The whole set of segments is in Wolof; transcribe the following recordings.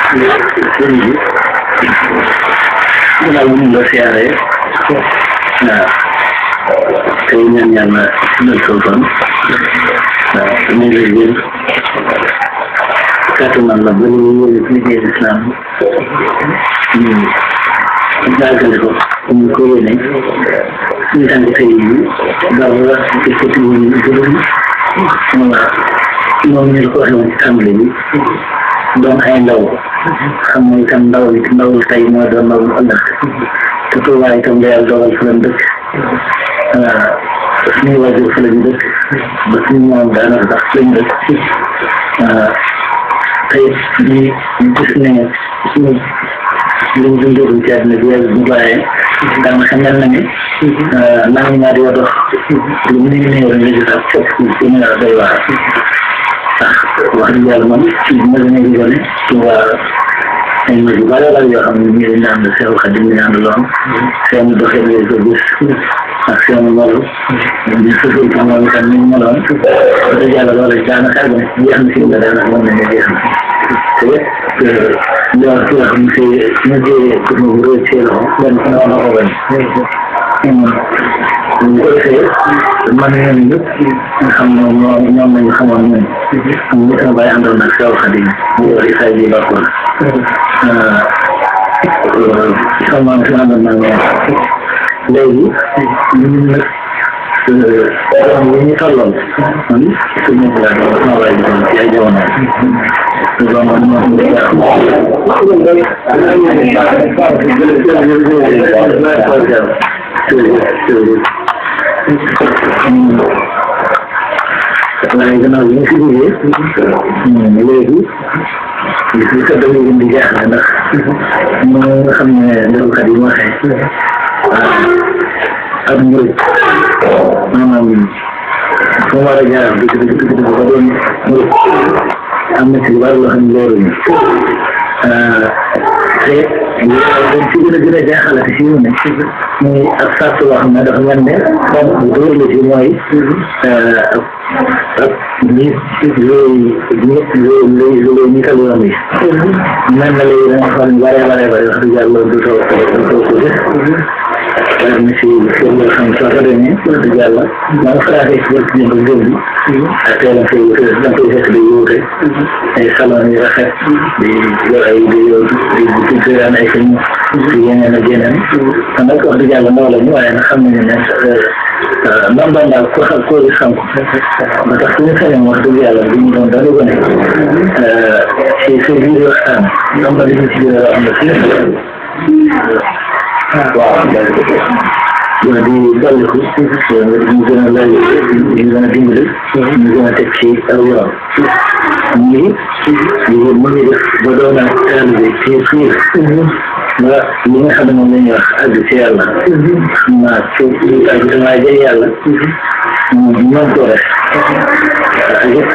sëriñ bi ginnaaw bu ñu la siyaaree tey ñaan yàlla dal soo fan ñu ngi lay jël kàttanal la ba ñu yële liggéey islam ñu jaagale ko ñu ko yéene suñu tànk tey yi daaw la ci côté yi juróom voilà moom ñu ko waxee woon ci tàmbali bi doon ay ndaw xam ne itam ndaw tey mooy doon ndaw ëllëg te Tuubaa itam la yàlla dogal fa lañ dëkk suñu waajur fa lañ dëkk ba suñu moom daanaka sax lañ dëkk tey ñu gis ne suñu liñ dundee ci àddina bi yàlla bu bàyyee daanaka mel na ni nangu ñaari yoo dox lu mu néew rek nga gis ak fépp fu ñu la doy waar ndax wax dëgg yàlla man ci ma gën a yëgale Tuubaa ay mag yu bare bare yoo xam ne ñu ngi ànd Seexul Xadiim ñu ànd lool seen doxee ngay ko gis ak seen molo ñu sësul ci moom itam ni mu meloon wax dëgg yàlla loolu daanaka ak jeex na si nga daanaka moom la ñu jeex na te loolu ci wax ñu si ñu jëlee pour mu réew ci loxo benn ku ne woon na ko bañ ñu ko defee man ñoom ñëpp nga xam ne ñoom lañu xamoon ñun am ñu sama bàyyi àndoon nag Seexul Xadiim ñu wax Isaa ji Bakkoor sama si àndoon nag ñoom léegi ñun nag yi ñu tolloon man suñu laa sama bàyyi doon ci ay jamono waaye gannaaw bi ñu si jógee léegi li ko doon indi jaaxle ndax ñu nga xam ne ndewkat yi mu waxee ak njëriñ maanaam fu mu war a jaar dëgg ba doon njëriñ am na ci lu bari loo xam ne leeruñu te dañ ci gën a jaaxalati si mu ne muy ak sart boo xam ne dafa mel ne comme bu dóor la si mooy ak ñi yooyu ñi tal yoon yi mel na léegi da nga xam ne bare wax dëgg yàlla du too ko gis waaye na si kër yoo xam ne soo ko demee wax dëgg yàlla maa ngi frappé ci bët jënd góor bi ak tey da nga koy fekk day wuute ay salon yu rafet di yor ay di tëddaan ay film di yeneen ak yeneen kon nag wax dëgg yàlla ndaw lañu waaye nag xam nañu ne ndam daal ko xam koo gis xam ko ba tax suñu sañoon wax dëgg yàlla bi ñu doon dara gone si biir waxtaan am na li ñu ci gën a am na si waaw di dolliku ñu gën a lay ñu gën a dimbali ñu gën a teg ci aw yoon ñii mu ngi def ba doon ak taalibe ci fiir ba li nga xam ne moom la ñuy wax àgg ci yàlla xam naa ci ak damaa jël yàlla ñoom ko def ak it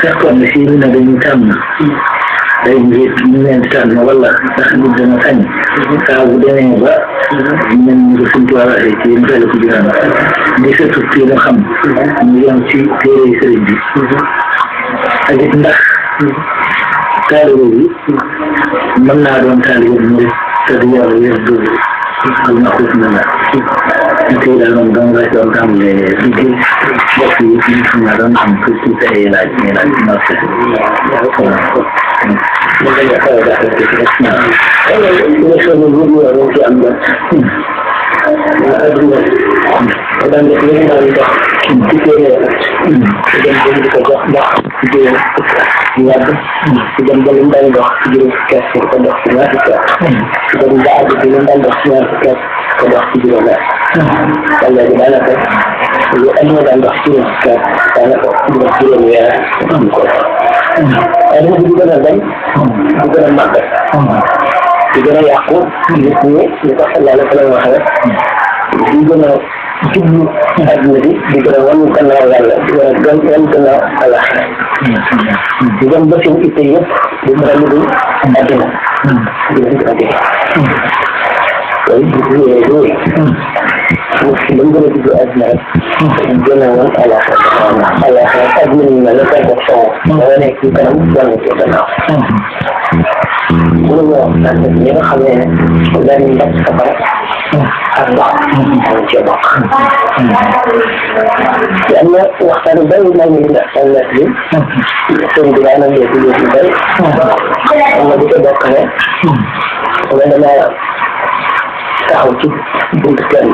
fekkoon ne fii ñu ne dañuy tànn day njiit ñu leen di tànn wala ndax nit dana sañ saa bu demee ba ñun ñu suñ tuwaa waxee ci mbéyum ko jiraan di surtout kii nga xam ñu yem ci téere sëriñ bi ak it ndax taalibe bi mën naa doon taalibe bi mu te du yàlla wér dugg ak na xut na la tey daal moom dama lay doon tàmbalee ci bopp yi ñu xam naa doon am ci ay laaj ñi laaj ci marché dan def li daan dox ci téere dem dem di ko jox ndax ci juróom yàgg dem ba lim daan dox ci juróom kees ko dox ci ñaar kees dem ba àgg ci lim daan dox ci ñaar kees ko dox ci juróom wala léegi daanaka lu am daan dox ci juróom kees daanaka juróom weer am ko waaye dama di gën a bañ di gën a màgg di gën a yàqu nit ñi ñu ko xel yàlla fa la waxee di gën a jublu adduna bi di gën a wan gannaaw yàlla di gën a wan gannaaw alaxira di dem ba seen itte yëpp di gën a lu dul adduna di gën a dee kon bu yooyu dañ gën a jublu adduna rek di gën a wan alaxira adduna ñu ne la koy def soo da nga nekk ci kanam wala ci gannaaw mënuñoo sant ñi nga xam ne dañuy def safara ak ndox dañ cee bokk. am na waxtaan yu bëri maa ngi nekk li sëñ bi daanaka léegi léegi yu bëri am na bu ko bokk ne nga dama taxaw ci buntu kenn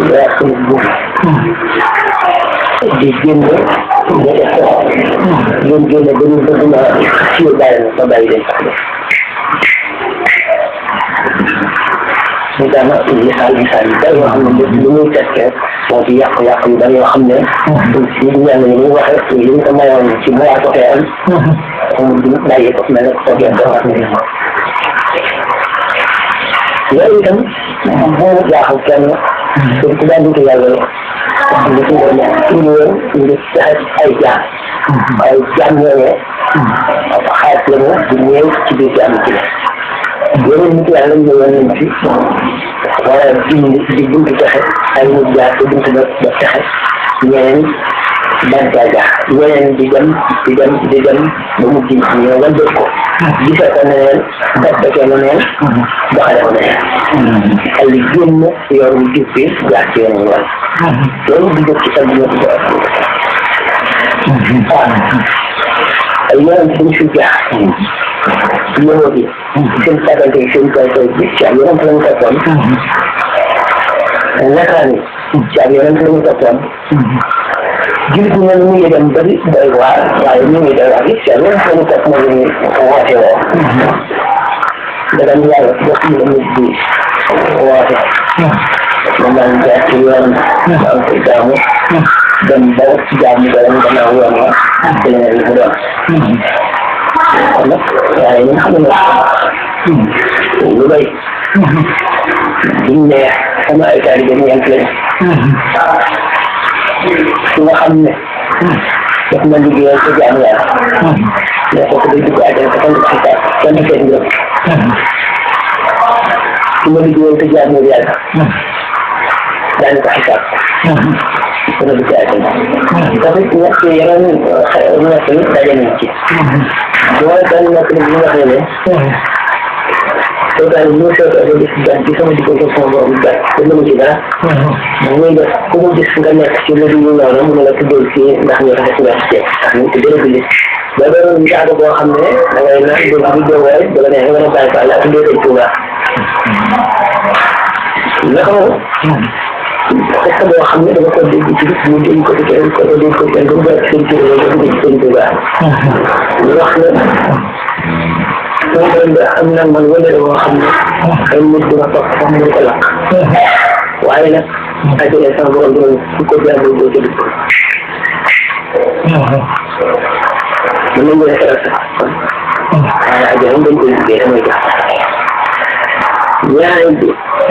yaa suñu buuf di génn nga def ko ngeen génne ba ñu bëgg ma fii bàyyi na ma bàyyi leen sax de ñu daan misaal yu bëri yoo xam ne lu muy tekkee moo ci yàqu-yàqu yu bëri yoo xam ne si ñaan ni ñu waxee li ñu ko mayoon ci mois ko fee am du bàyyi ko mel ne ko toogee doo wax ne loolu itam moo jaaxal kenn pour ku daan dugg yàlla li ci woon ngi fexe ay jaam ñooñee xaalis la ñu di ñëw ci biir jaam ci yeneen nit yàlla ñëwoon nañ fi wala di buntu texe ay nit jaar te buntu ba texe ñeneen daan caa jaar ñeneen di dem ba mu ji ñëw nga def ko gisee ko neneen defee neneen doxale ko neneen ay génn yoon wu jub bi jaar ci yeneen yoon loolu di jóg ci sa biir ay yoon suñ fi jaar yow bi seen sagante seen koy bi ci am yoon lañ toppoon nasaraan yi ci am yoon lañ toppoon jullit ñi nag ñu ngi dem ba doy waar waaye ñu ngi doy waar yi ci am yoon lañ topp moom la ñuy woote woo dagam yàlla bokk ñu nit di woote moom daan jaar ci yoon am koy jaamu dem ba jaamu galam gannaaw yoon wa te leneen li mu doon kon nag waaye ñi nga xam ne lu doy duñ ne sama ay taalibe ñeent lañ ki nga xam ne daf ma liggéeyal sa jaam yàlla mais kooku day dugg àjjana te kenn du ko xisaab kenn du seet ngërëm ki ma liggéeyal sa jaam yàlla daañu ko xisaab dana dugg àjjana dafa ñett yeneen ñett yi daje nañ ci mooy benn nekk li nga xam ne seytaane ñu seetoo gis gan ci sama diggante sama borom gan te mënu ci dara muy def ku mu gis nga nekk ci lu dul noonu mu ne la tuddal fii ndax ñu def nga ci ndax ñu ci dëgg li ba doon njaago boo xam ne da ngay naan ba bu jóg rek ba la neexee nga ne bàyyi fa la tuddee ko Tuuba naka moom est-ce que boo xam ne dama ko dégg ci ñu dégg ko ci kenn ko dégg ko kenn bu baax seen Tuuba la dugg ci seen Tuuba ñu wax ne am na man wala boo xam ne ay nit dina toog sax mu ko lakk waaye nag ajjee sama borom dina ku ko jàngal boo ca dugg mën nañ leen xelal sax kon waaye ajjee dañ koy liggéey damay jox ñaareel bi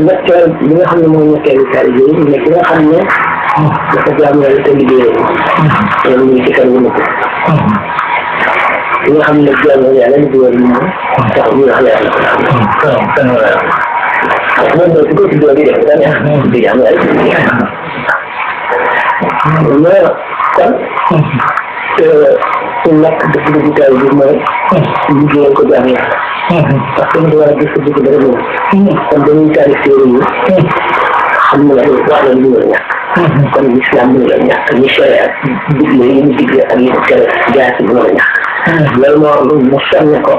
ñetteel bi nga xam ne mooy ñetteelu taalibe yi ne ki nga xam ne dafa jaam yàlla te liggéey loolu ñu ci kan ñu ko ki nga xam ne jaam yàlla liggéey moom sax ñu wax yàlla moom mooy ko ci doon di def dana di jaam yàlla mais kon su nekk dëgg taal bi mooy liggéeyal ko jaam yàlla parce que ñu war a gis ko dëgg dara moom kon dañuy taal téere yi xam ne wax na lu ñu ñàkk kon l'islam mënu la ñàkk ñu sharia digle yi ñu digle ak yi tere jaar ci mënu la ñàkk loolu moo lu mu sànni ko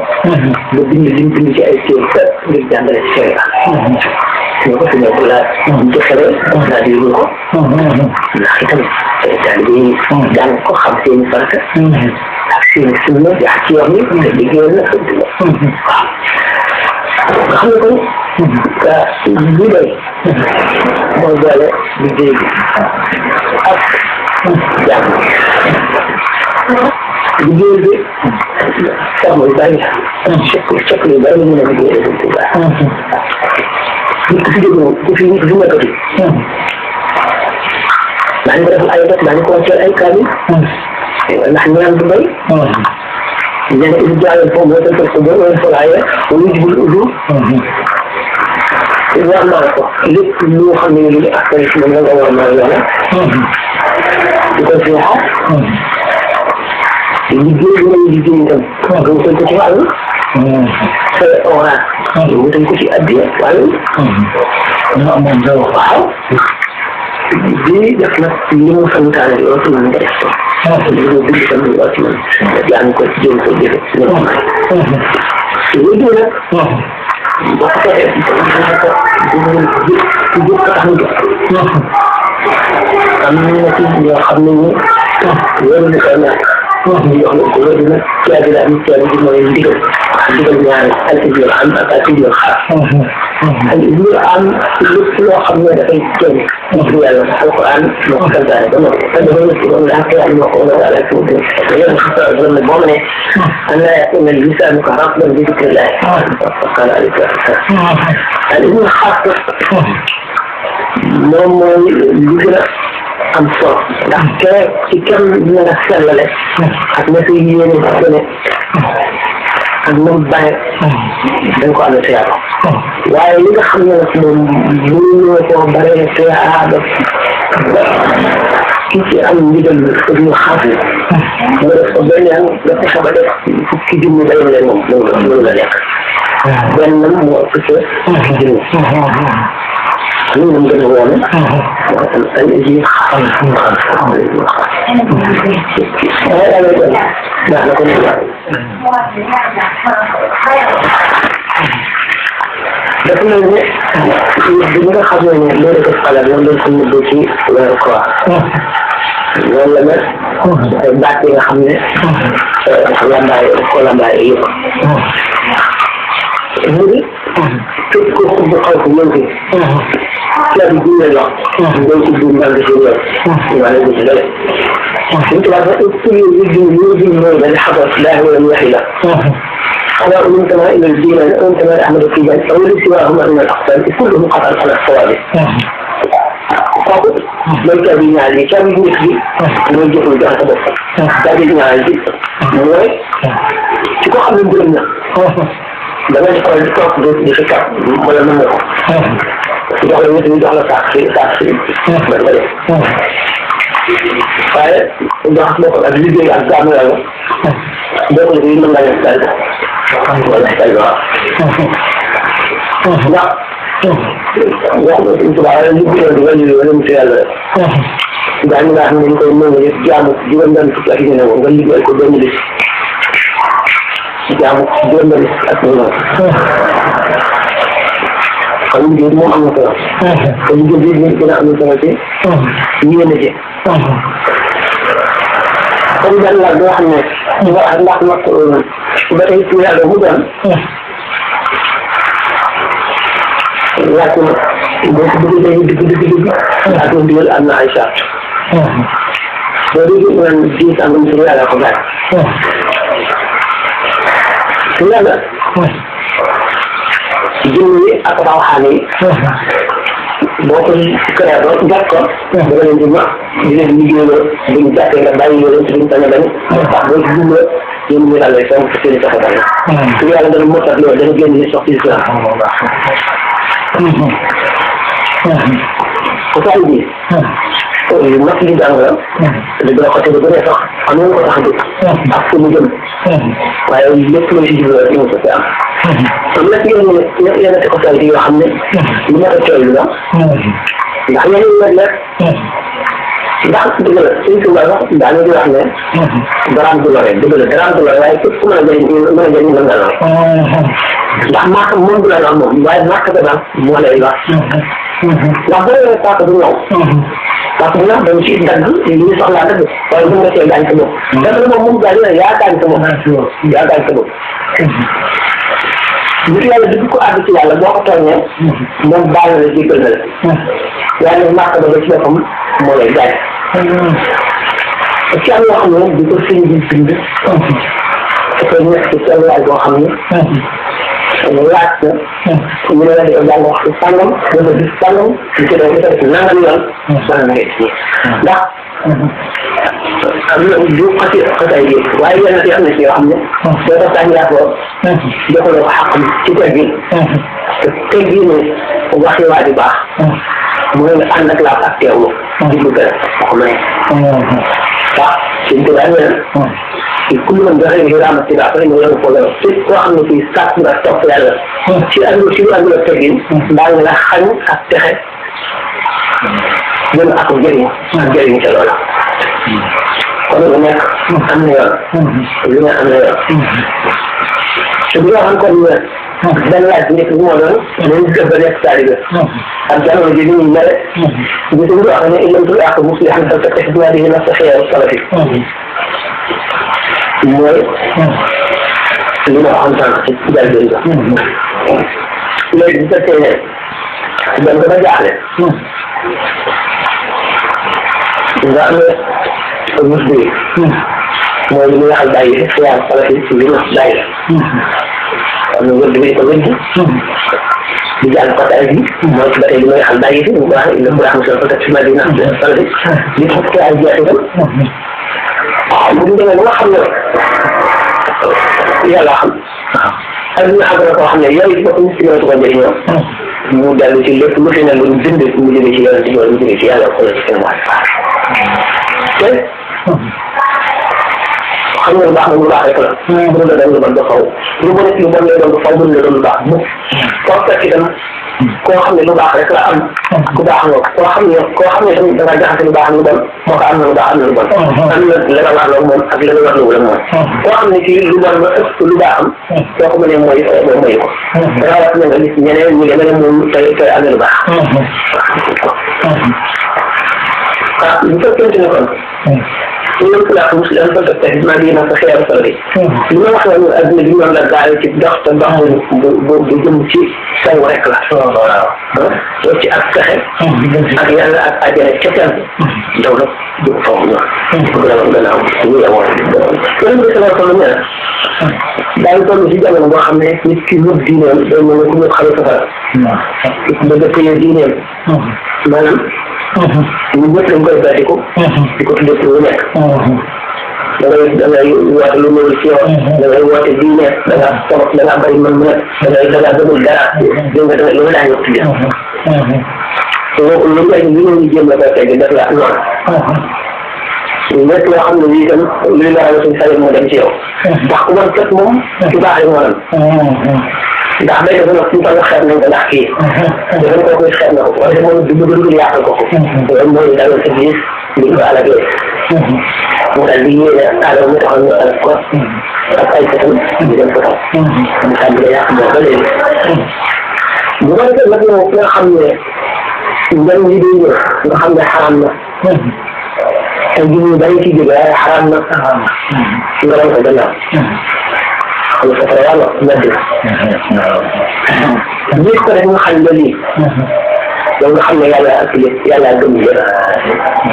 lu bind li mu bind ci ay téere ngir jàngale ci sharia ñu ko suñu ko laaj ñu xere naa di ko ndax itam taalibe yi jàng ko xam seen farata ak seen sunna jaar ci yoon yi te liggéeyal na sant la nga xam ne kon li doy moo boole liggéey bi ak jàng liggéey bi sax mooy bàyyi chek lu bari la mën a liggéey rek bu baax nit ku fi jóg ku fi nekkati maa ngi ko defal ay def maa ngi ko wàcceel ay kaamil ndax ñaan du bay ñene idu jaayoon foofu moo tënkal ko boo wala folaayee wala jubul udu war naa ko lépp lu xam ne lu ak tamit moom la nga war naa yoona di ko fi waxaat liggéey bi ngay liggéey itam nga wutal ko ci wàllu sa oraat nga wutal ko ci addiya wàllu waaw di def nag li mu santaane loolu ci mën nga def ko li mu bind tam loolu ci mën yaa ngi ko jëm ko jëfe loolu may léegi nag boo ko defee dina ko ci jëf ko tax mu jëf am na ci ñoo xam ne ni loolu li ko ñàkk ñu jox leen ko loolu nag caabi la am caabi bi mooy ndigal ndigal ñaari altimir am ak altimir xaar altimir am lépp loo xam ne dafay jëm ci yàlla alquran moo ko santaane ba noppi te dafa nekk moom laa ko yàlla moo ko wala ala ko def te yéen xasa dama ne boo ma ne an laa yakuna lisaanuka ratban bi dikrillah qala alayka altimir xaar moom mooy li gën a am solo ndax keneen ci kenn dina nga sellale ak na sa yéene sene ak moom bàyyi dañ ko amee tuyaaba waaye li nga xam ne nag moom mënuñoo koo bare tuyaaba ki ci am ndigal ñu xaaf nga def ko benn yoon nga fexe ba def fukki junni ba yem leen moom loolu la nekk benn moo ëpp ca fukki junni ñu ngi gën a woon الذي dafa mel ne bi nga xam ne loolu def xalaat loolu doon ko nëbb ci weeru koor loolu la mel baat yi nga xam ne lambaay ko lambaay yëpp mu di képp ko xub xaw ko mën fi caabi bi ñu la jox ngay ubbi mbàng si yoon wala bu ci dale suñ tubaab sax يجب من حضر لا هو لم يحل أنا أمنتما إلى الدين أمنتما أحمد التيجان أو لسواهما من الأقسام كلهم قطعا على الصواب فقط من كان عليه كان يجري من يجري من جهة بصر كان عليه موي تكون خمين بلنا لما يقول لك بفكرة ولا من نقول يقول لك يجب على تأخير waaye ndax moo ko ak liggéey ak jaamu yàlla boo ko defee mën ngaa def tànn wala tànn waaw ndax wax nga suñ tubaab rek liggéey di wàllu wala mu si yàlla rek daa ñu nga xam ne dañ koy mën yëpp jaamu juróom-benn fukki ak ne nga liggéey ko benn bis jaamu juróom-benn ak kon liggéey moom am na solo te liggéey bi gën a am na solo ci yéene ji comme daal la boo xam ne ndax nag ba tey ci yàlla mu doon laaj na boo ko bëggee dañuy dugg laaj na digal am na ay charte boo déggee naan diis am na yàlla ko laaj te yàlla jëmm yi ak rawxaan yi boo ko créé ba jot ko da nga leen di ma di leen liggéeyloo buñ jàppee nga bàyyi yoo leen si duñ bañ a bañ ndax boo ci jumla yéen ñu daal lay fenn seen i taxawaay su yàlla dana motat loolu dana génn li sox ci islam ko taal bi mat li jàng la da dina ko tegu bu ne sax am nga ko tax a jóg ak fu mu jëm waaye lépp loo si jublu rek ñu ko fi am am na ci yenn ko taal yoo xam ne lu mat a tooy la ndax ñooñu nag nag ndax dëgg la suñ tubaab sax daanaka di wax ne daraam du lore dëgg la daraam du lore waaye képp ku mën a jëriñ mën nga lore ndax màkk moom du la lor moom waaye màkk ba daal moo lay lor ndax boo yoree saako du ñëw parce que nag dañ ci dagg li ñu soxlaa dëgg waaye mën nga cee gaañ sa bopp dëgg la moom gaañ la yaa gaañ sa bopp yaa gaañ sa bopp nit yàlla dugg ko àgg ci yàlla boo ko tooñee moom baal na la jéggal na la waaye nag màkk ba ba ci boppam moo lay gaañ ci am yoo xam ne di ko sëñ bi bind dafay nekk ci tolluwaay boo xam ne laaj na ñu ne la di jàng wax ci sàngam dafa gis sàngam ñu ci def def nangam yoon wala na ngay ndax am na du xati xatay yi waaye yenn yi am na ci yoo xam ne soo def daa njaat boo joxuloo ko xaqam ci teg gi te teg gi ne waxi waa di baax mooy nga ànd ak laab ak teewlu di lu gën a ko may waaw suñ ko daal ne ku ñu mën doxee ngir am ci baax rek ñu yëngu foofu la ci koo xam ne fii sàkk nga topp yàlla ci àdduna ci lu àndul ak teggin mbaa nga la xañ ak texe gën ak jëriñ ca loola kon lu nekk am na yoon lu ne am na yoon te bu ñu waxoon kon ne benn laaj bi njëkk bi moo doon nañ gëb ba nekk taalibe ak jamono ji ni ñuy mele ñu suñu wax ne illam tu ak muslihan fa takkati bi hadihi nafsa xiyaaru salafi mooy li ma waxoon sànq ci jalbeen ba léegi bu fekkee ne dem ko ba jaaxle nga amee musli mooy li ñuy waxal bàyyi xiyaaru salafi li ñu wax bàyyi am na wëdd bi ko wëdd di jàng fataay bi mooy ci ba tey li may xam bàyyi fi bu baax il faut am solo peut-être ci madina salafi li xot ko ay jeexitam bu ñu demee ba nga xam ne yàlla xam ak ñu àgg na koo xam ne yooyu bopp nit ki mënatu ko jëriñoo mu dellu ci lépp lu fi ne lu bind mu jógee ci yonent bi wala mu jógee ci yàlla xoolal ci seen waay te xam nga lu baax moom lu baax rek la bu la doon lu bon ba faw lu bon lu bon lay doon ba faw bu la doon lu baax mukk koo fekk itam koo xam ne lu baax rek la am ku baax nga koo xam ne tamit da ngaa jaxase lu baax lu bon moo ko am na lu baax am na lu bon am na la nga warloo moom ak la nga warloo la moom koo xam ne ci lu bon ba ëpp lu baax am soo ko mënee mooy ko rawat na nga gis ñeneen ñi nga ne moom tey am na lu baax bu fekkente ne kon ñoom ku laa muslim fa def maa ngi naan sa xeeru solo bi li ma wax noonu adduna bi noonu la gaale ci dox te dox bu jëm ci saw rek la ci ak pexe ak yàlla ak àjjana ca teel daw nag du ko foofu ñor bëgg la woon gannaaw ñu la woon yonent bi sallallahu alayhi wa sallam daañu toll si jamono boo xam ne nit ki ñëpp diineem day mel ne ku ñëpp xale safara bëgg a téye diineem maanaam ñun ñëpp dañ koy bàyyi di ko tuddee lu nekk da ngay woote lu ñëwul ci yow da ngay woote diine da ngaa toog da ngaa bëri mën mu nekk da ngaa gëmul dara dégg nga lu nga daan tuddee lu nekk li ñu jéem la koy tegg def la noonu nekk loo xam ne lii itam luy la raw suñu salit moo dem ci yow ndax ku bon kat moom ci baax rek moo dem ndax day def nag suñu toll xeet nañ ko ndax kii dafa ko koy xeet na ko wala moom du bëgg yàqal ko loolu mooy dalal sa biir ñu ko alagee mu daal di yéene aadama mi taxoon ñu alag ko ak ay sëtam ñu dem ko tam mu tàmbali yàq moo ba léegi bu ko defee nag yow nga xam ne njëriñ li day ñëw nga xam ne xaram na te jiw bari ci jóge waaye xaram na nga doon ko gannaaw xam nga sa yàlla medd la gis ko rek nga xam ne lii yow nga xam ne yàlla ak yàlla gëm jël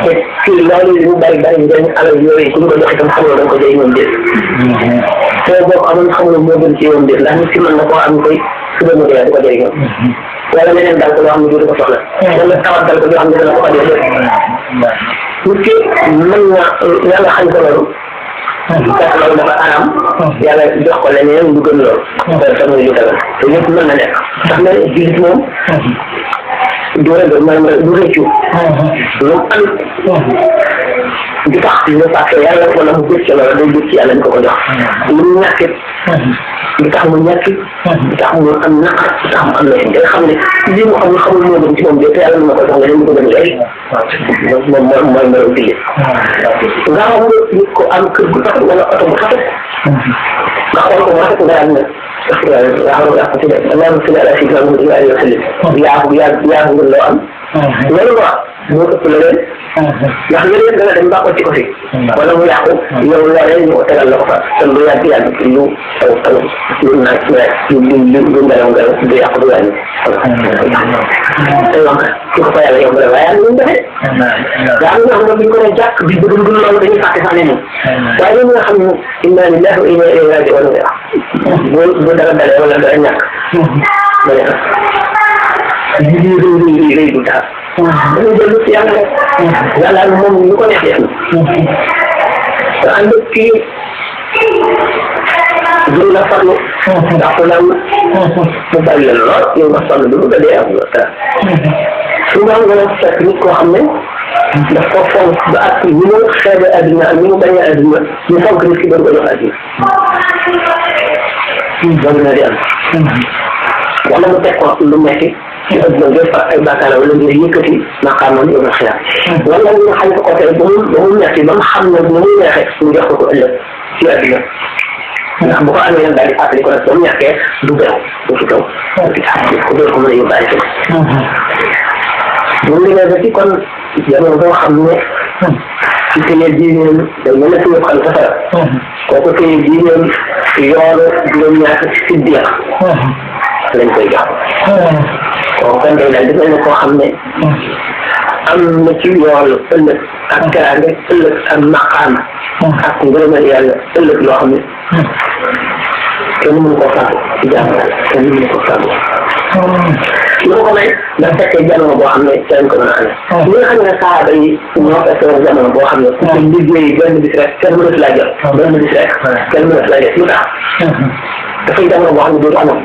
te kii loolu li mu bari bari njëriñ alal yooyu ku ñu ko jox itam xamuloo da nga ko jëriñ moom déet te boo ko amoon xamuloo moo gën ci yow déet ndax nit ki mën na koo am koy suba mu dee du ko jëriñoo wala leneen dal ko loo xam ne du ko soxla wala tawat dal ko loo xam ne dana ko fajee lépp nit ki mën na yàlla xañ ko loolu fekk loolu dafa anam yàlla jox ko leneen lu gën loolu te muy lu dagal te lépp mën na nekk tax na jullit moom du rëdd maanaam du rëccu lu am di tax ñu fàtte yàlla wala mu gëj ca loolu day gëj ci yàlla ñu ko jox lu mu ñàkkit di tax mu ñàkk di tax mu am naqar di tax mu am na day xam ne lii mu amul xamul moo gën ci moom de te yàlla na ko jox nga leen ko gën léegi moom mooy mbirum jullit nga xam nga nit ko am kër gu tax wala oto bu tax nga xool ko mu rafet nga am na اللهم صل على سيدنا محمد وعلى اله وسلم yaa ngi loo am loolu wax moo ëpp la leen ndax leneen dana dem ba ko ci ko fi wala mu yàqu yow loolee ñu tegal la ko fa te lu yàgg lu taw taw lu naaj lu ngelaw ngelaw du yàqu du wàññi te wax ki ko fa yàlla yow la waaye ñu defee daa am ñoo xam ne buñ ko ne jàkk bi bu dul loolu dañuy fàtte sax leneen waaye ñi nga xam ne inna lillahi wa inna ilayhi raji'un bu dara dalee wala dara ñàkk lii rëy du dara dañuy dellu ci yàlla rek yàlla moom ñu ko neex def na ànd kii du la farlu ndax ku naan mu bari la lool yow nga farlu du nga dee am dara su ma nga fekk nit koo xam ne daf ko fonk ba ak ni mu xeebe àdduna ak ni mu bañee àdduna ñu fonk nit ki doon ko jox àdduna loolu na di am wala mu teg ko lu metti ci àdduna ngay far ay bàkkaar wala ngay yëkkati maqaamam yow na xiyaam wala ñu xañ ko côté ba mu metti ba mu xam ne ni muy neexee mu jox ko ëllëg ci àdduna ndax bu ko amee nag daal di fàttali ko nag ba mu ñàkkee du bew du fi taw ko doon ko mën a yóbbaale ci bu mu demee ba ci kon jamono boo xam ne ci téye diineem day mel ne suñu xam safara kooku téye diineem yoonu juróom-ñaar ci siddiya lañ koy jox kooku kan day daal di mel ne koo xam ne am na ci yoonu ëllëg ak teraanga ëllëg ak maqaama ak ngërëmal yàlla ëllëg loo xam ne kenn mënu ko fàggu ci jàmm kenn mënu ko fàggu lu ko may da fekkee jamono boo xam ne kenn ko mën a amee ñi nga xam ne saaba yi ñoo fekkee jamono boo xam ne ku liggéey benn bis rek kenn mënatu laa jot benn bis rek kenn mënatu laa jot lu tax dafay jamono boo xam ne dootu amam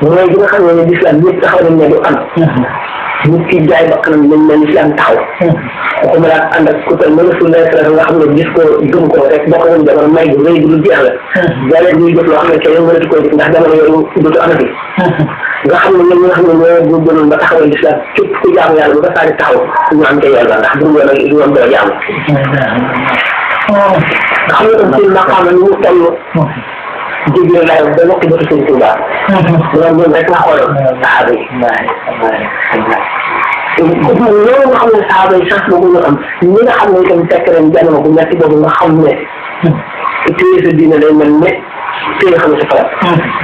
mooy bi nga xam ne l'islam yëpp taxaw nañ ne du am nit ki jaay ba kanam nañ ne l'islam taxaw waxuma laa ànd ak ku tal mën a sulla nga xam ne gis ko gëm ko rek boo ko woon jamono may bi rëy bi lu jeex la jaale ñuy def loo xam ne kenn mënatu koy def ndax jamono yooyu dootu amati nga xam ne ñoom ñi nga xam ne ñoo góorgóorlu ba taxawal l'islam képp ku jaamu yàlla ba saa di taxaw ñu am ca yàlla ndax bu ñu du am dara jaamu nga xam ne tam seen maqaama ni mu toll jéggi na laay ba nokki bëtu sëñ Tuuba loolu ñoom rek la xoolal saxaaba yi loolu nga xam ne saxaaba yi sax boobu ñu am ñi nga xam ne itam fekk nañ jamono bu metti boobu nga xam ne téye sa diine day mel ne téye xam ne sa farat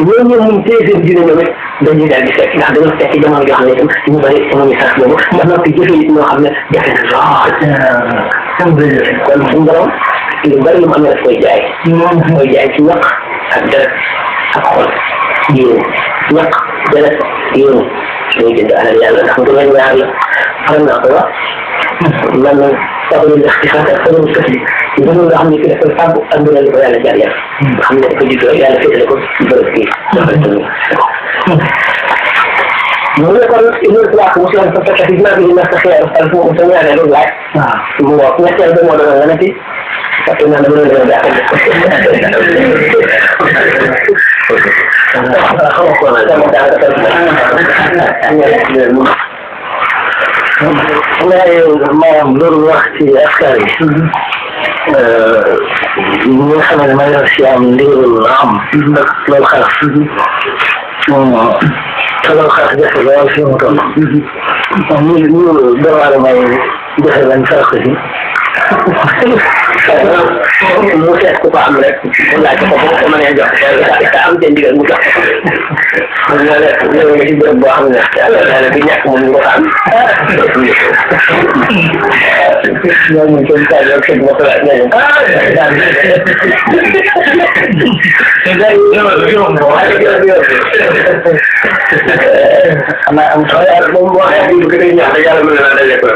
ñoo ñoom mun téye seen diine ñoom it dañuy daal di fekk ndax dañoo fekk jamono joo xam ne itam ñu bëri amuñu sax boobu ba noppi jëfe it ñoo xam ne jafe na lool kon suñu borom lu bëri lu mu amee daf koy jaay ci ñaq ak deret ak xol yéen ñaq deret yéen ñooy jënd alal yàlla ndax nga leen ñaar la faral naa ko wax man nag sababu ixtixaas ak sababu sëfli ngënul nga xam ne ki dafay fàggu ak ngënal li ko yàlla jaar yàlla nga xam ne dafa juddoo yàlla féetale ko bërëb kii mu ne kon Ibnu Salaah muslim fa fekk fi maa ngi nekk xeer al fu sa ñaareelu laaj mu wax ñetteel ba moo doon nga ne ci parce que naa dama doon def maanaam loolu wax ci askar yi ñi nga xam ne may si am ndigalul am loolu xalaat te loolu xalaat jafe lool fi mu toll ñu dawaale may joxe benn sarax si mu seet ku ko am rek mu laaj ko bu ko mënee jox te am te ndigal mu jox ko ñoo ne ñëw nga ci bërëb boo xam ne yàlla bi ñàkk moom ñu ko am ñoom ñu seen taal ak seen moto laaj nañu xanaa am solo yàlla moom boo xee bu gën a ñaax yàlla mën na daje ko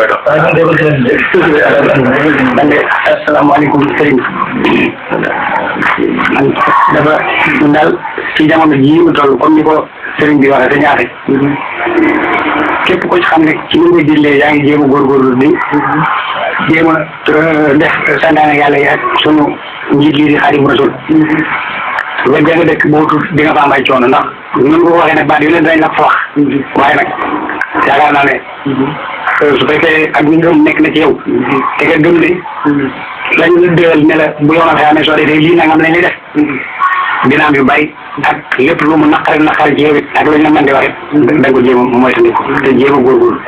asalaamaaleykum sëriñ dafa daal ci jamono jii mu toll comme ni ko sëriñ bi waxee te ñaate képp ko ci xam ne ci ni nga jëlee yaa ngi jéem a góorgóorlu di jéem a def santaane yàlla yi ak sunu njiit yi di Xaadimu Rasuul wet nga dëkk boobu di nga fa am ay coono ndax ñun ko waxee ne baat yu leen dañ la fa wax waaye nag yaakaar naa ne su fekkee ak ngëm nekk na ci yow te nga gëm ne lañ la dëgal ne la bu yoon a xamee soo defee lii nangam lañ lay def dina am yu bari ak lépp lu mu naqari ci yow it ak lu ñu la mën di wax it da nga ko jéem a moytandiku te jéem a góorgóorlu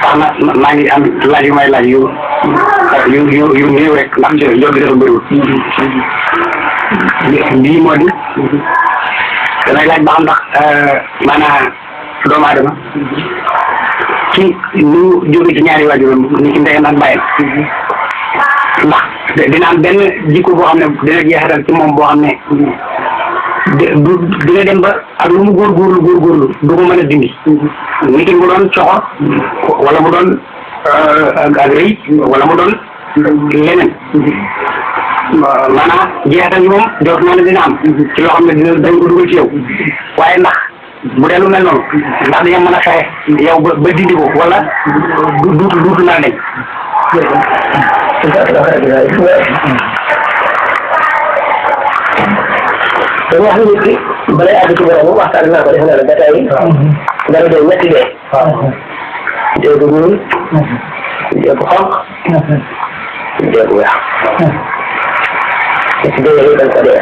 tax na maa ngi am laaj yu may laaj yu néew rek ndax jot bi dafa bëriwul bii moo di damay laaj ba xam ndax maanaam doomu aadama ci nu jóge ci ñaari waajuram ni ci ndeyam ak bàyyam ndax dina am benn jikko boo xam ne dina jeexital ci moom boo xam ne dina dem ba ak lu mu góorgóorlu du ko mën a dindi ni ki mu doon coxor wala mu doon ak rëy wala mu doon leneen maanaam jeexital yi moom jot naa ne dina am ci loo xam ne dañ ko dugal ci yow waaye ndax bu dee lu mel noonu ndax dañoo mën a fexe yow ba dindi ko wala duutu naa dañ. dañoo xam nit ki balay àgg ci borom waxtaan naa ko def na la ba tey dara day ñetti dee dee bu ñuul dee bu xonq dee bu weex ci dee yooyu dañ ko dee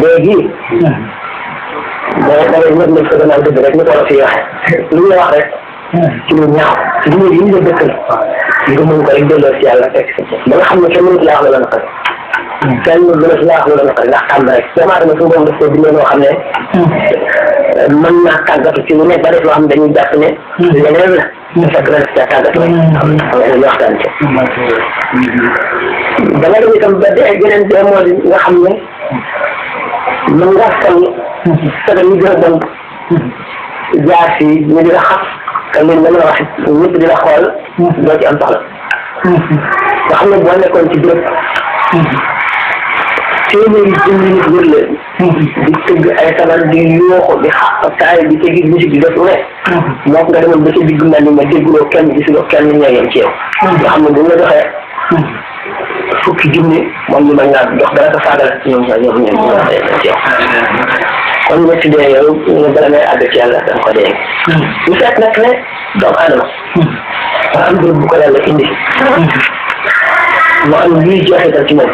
dee gii da ngay ñëpp ko gannaaw dëgg rek ni ko la fi waxe lu ñu wax rek ci lu ñaaw li ñu yi ñu la dëkkal nga mën ko rek delloo ci yàlla fekk ba nga xam ne kenn mënut laa wax la naqari kenn mënut laa wax la naqari ndax xam na rek vraiment dama suñu borom def ko bindee loo xam ne mën naa tàggatu ci lu nekk ba def loo xam ne dañuy jàpp ne leneen la fekk na def tàggatu rek xam nga ñu waxtaan ci da nga dem itam ba dee geneen dee moo di nga xam ne mën nga xam saga ñu gën a bon jaar si ñu di la xas te leen mën a wax ñëpp di la xool doo ci am soxla nga xam ne boo nekkoon ci béréb téeméeri junni nit wër la di tëgg ay sabar di yooxu di xaqtaay di tëggi musique di def lu ne moo nga demoon ba ca digg mel ni ma dégguloo kenn gisuloo kenn ñoo yem ci yow nga xam ne bu la doxee fukki junni moom ñu mën naa dox dara sa faagal ñoom ci yow kon ñetti dee yow ñu bala ngay àgg ci yàlla danga ko dee ñu fekk nag ne doomu aadama dafa am béréb bu ko yàlla indi mu am luy jeexital ci moom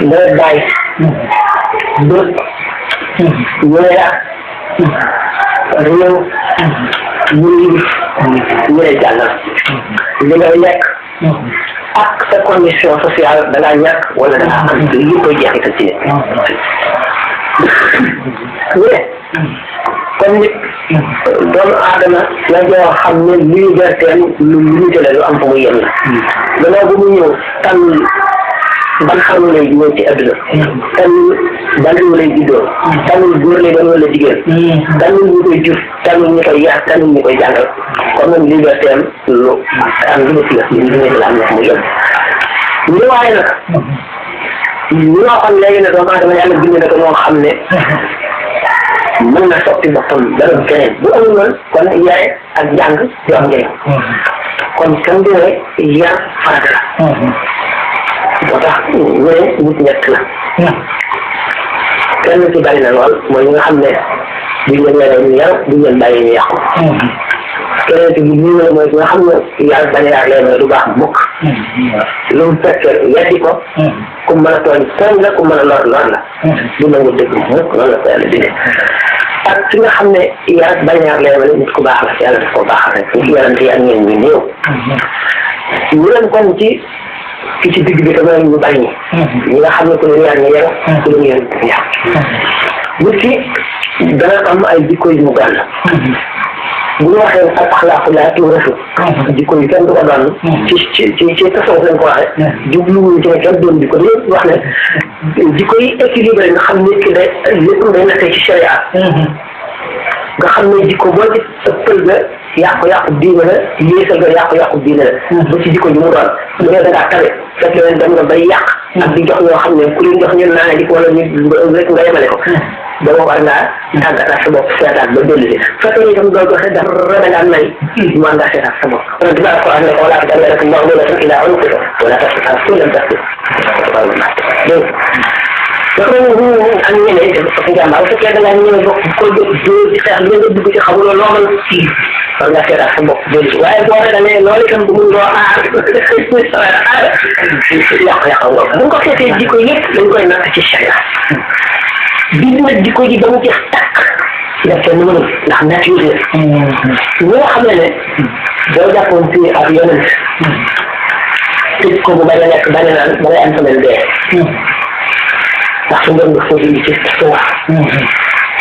nga bàyyi bët ñeera réew ñu ñëre jàngal li ngay lekk ak sa condition sociale da ngaa ñàkk wala da ngaa am li koy jeexital ci nit kon nit doomu aadama la joo xam ne liberté lu limité la lu am fa mu yem la gannaaw bu mu ñëw tànn ban xam lay ñëw ci adduna tànn ban réew lay juddoo tànnul góor lay doon wala jigéen tànnul ñu koy jur tànnul ñu koy yar tànnul ñu koy jàngal kon nag liberté am lu am limité la limité la am na fa mu yem ñu waaye nag ñoo xam léegi ne doomu aadama yàlla bind na ko moo xam ne mën na soppi boppam dara bu keneen bu amul woon kon yare ak jàng du am njëriñ kon kan dine yar farata la moo tax ñu ne nit ñett la kenn ci bari na lool mooy ñi nga xam ne buñ leen yaree ñu yar buñ leen bàyyi ñu yàqu keneen ci bi ñu ne mooy nga xam ne yar bañ a yar leen du baax mukk lu mu fekk weddi ko ku mën a tooñ la ku mën a lor la du nangu dëgg mukk loolu la ko yàlla bindee ak ki nga xam ne yar bañ a yar leen nit ku baax la yàlla daf ko baax rek ñu yarante ak ñeen ñi néew ñu leen kon ci ki ci digg bi tamit ñu bari ñi nga xam ne ku leen yar ñu yar ku leen yar ñu yar nit ki dana am ay jikko yu mu gàll bu ñu waxee ak axlaaqu laa tuurasu jikko yi kenn du ko doon ci tasawuf lañ ko waxee jubluwuñ ci ne kenn doon jikko dañuy wax ne jikko yi équilibré nga xam nit ki day lépp day nattee ci sharia nga xam ne jikko boo ci ëppal ga yàqu-yàqu diine la yéesal ga yàqu-yàqu diine la ba ci jikko ji mu doon bu dee da ngaa tabe fekk leen dem nga bay yàq ak di jox ñoo xam ne ku leen jox ñu naa di ko wala ñu rek nga yemale ko dama war ngaa tàggataat sa bopp seetaat ba dellu si fekkee itam doo joxe dara da ngaa nay mu ànd ak seetaat sa bopp kon dinaa ko ànd ak wala ak dara rek maa ngi la ila unuqika wala tasfiha kullam tasfih dégg dafa am ñeneen dafa njàmbaar bu fekkee da ngaa ñëwee bokk ko dóor ci xeex bi nga dugg ci xamuloo loo mën war ngaa seetaat sa bopp dellu si waaye boo xoolee ne loolu itam bu mun loo aar yàq-yàq nga bu ko seetee jikko yëpp dañ koy natt ci sharia bi nag jikko ji ba mu jeex tàkk def kenn mënul ndax nature la ñoo xam ne boo jàppoon fii ak yonent tëj ko bu bañ a nekk bañ a naan ba ngay am semaine dee ndax su ngeen nga foo bind ci suuf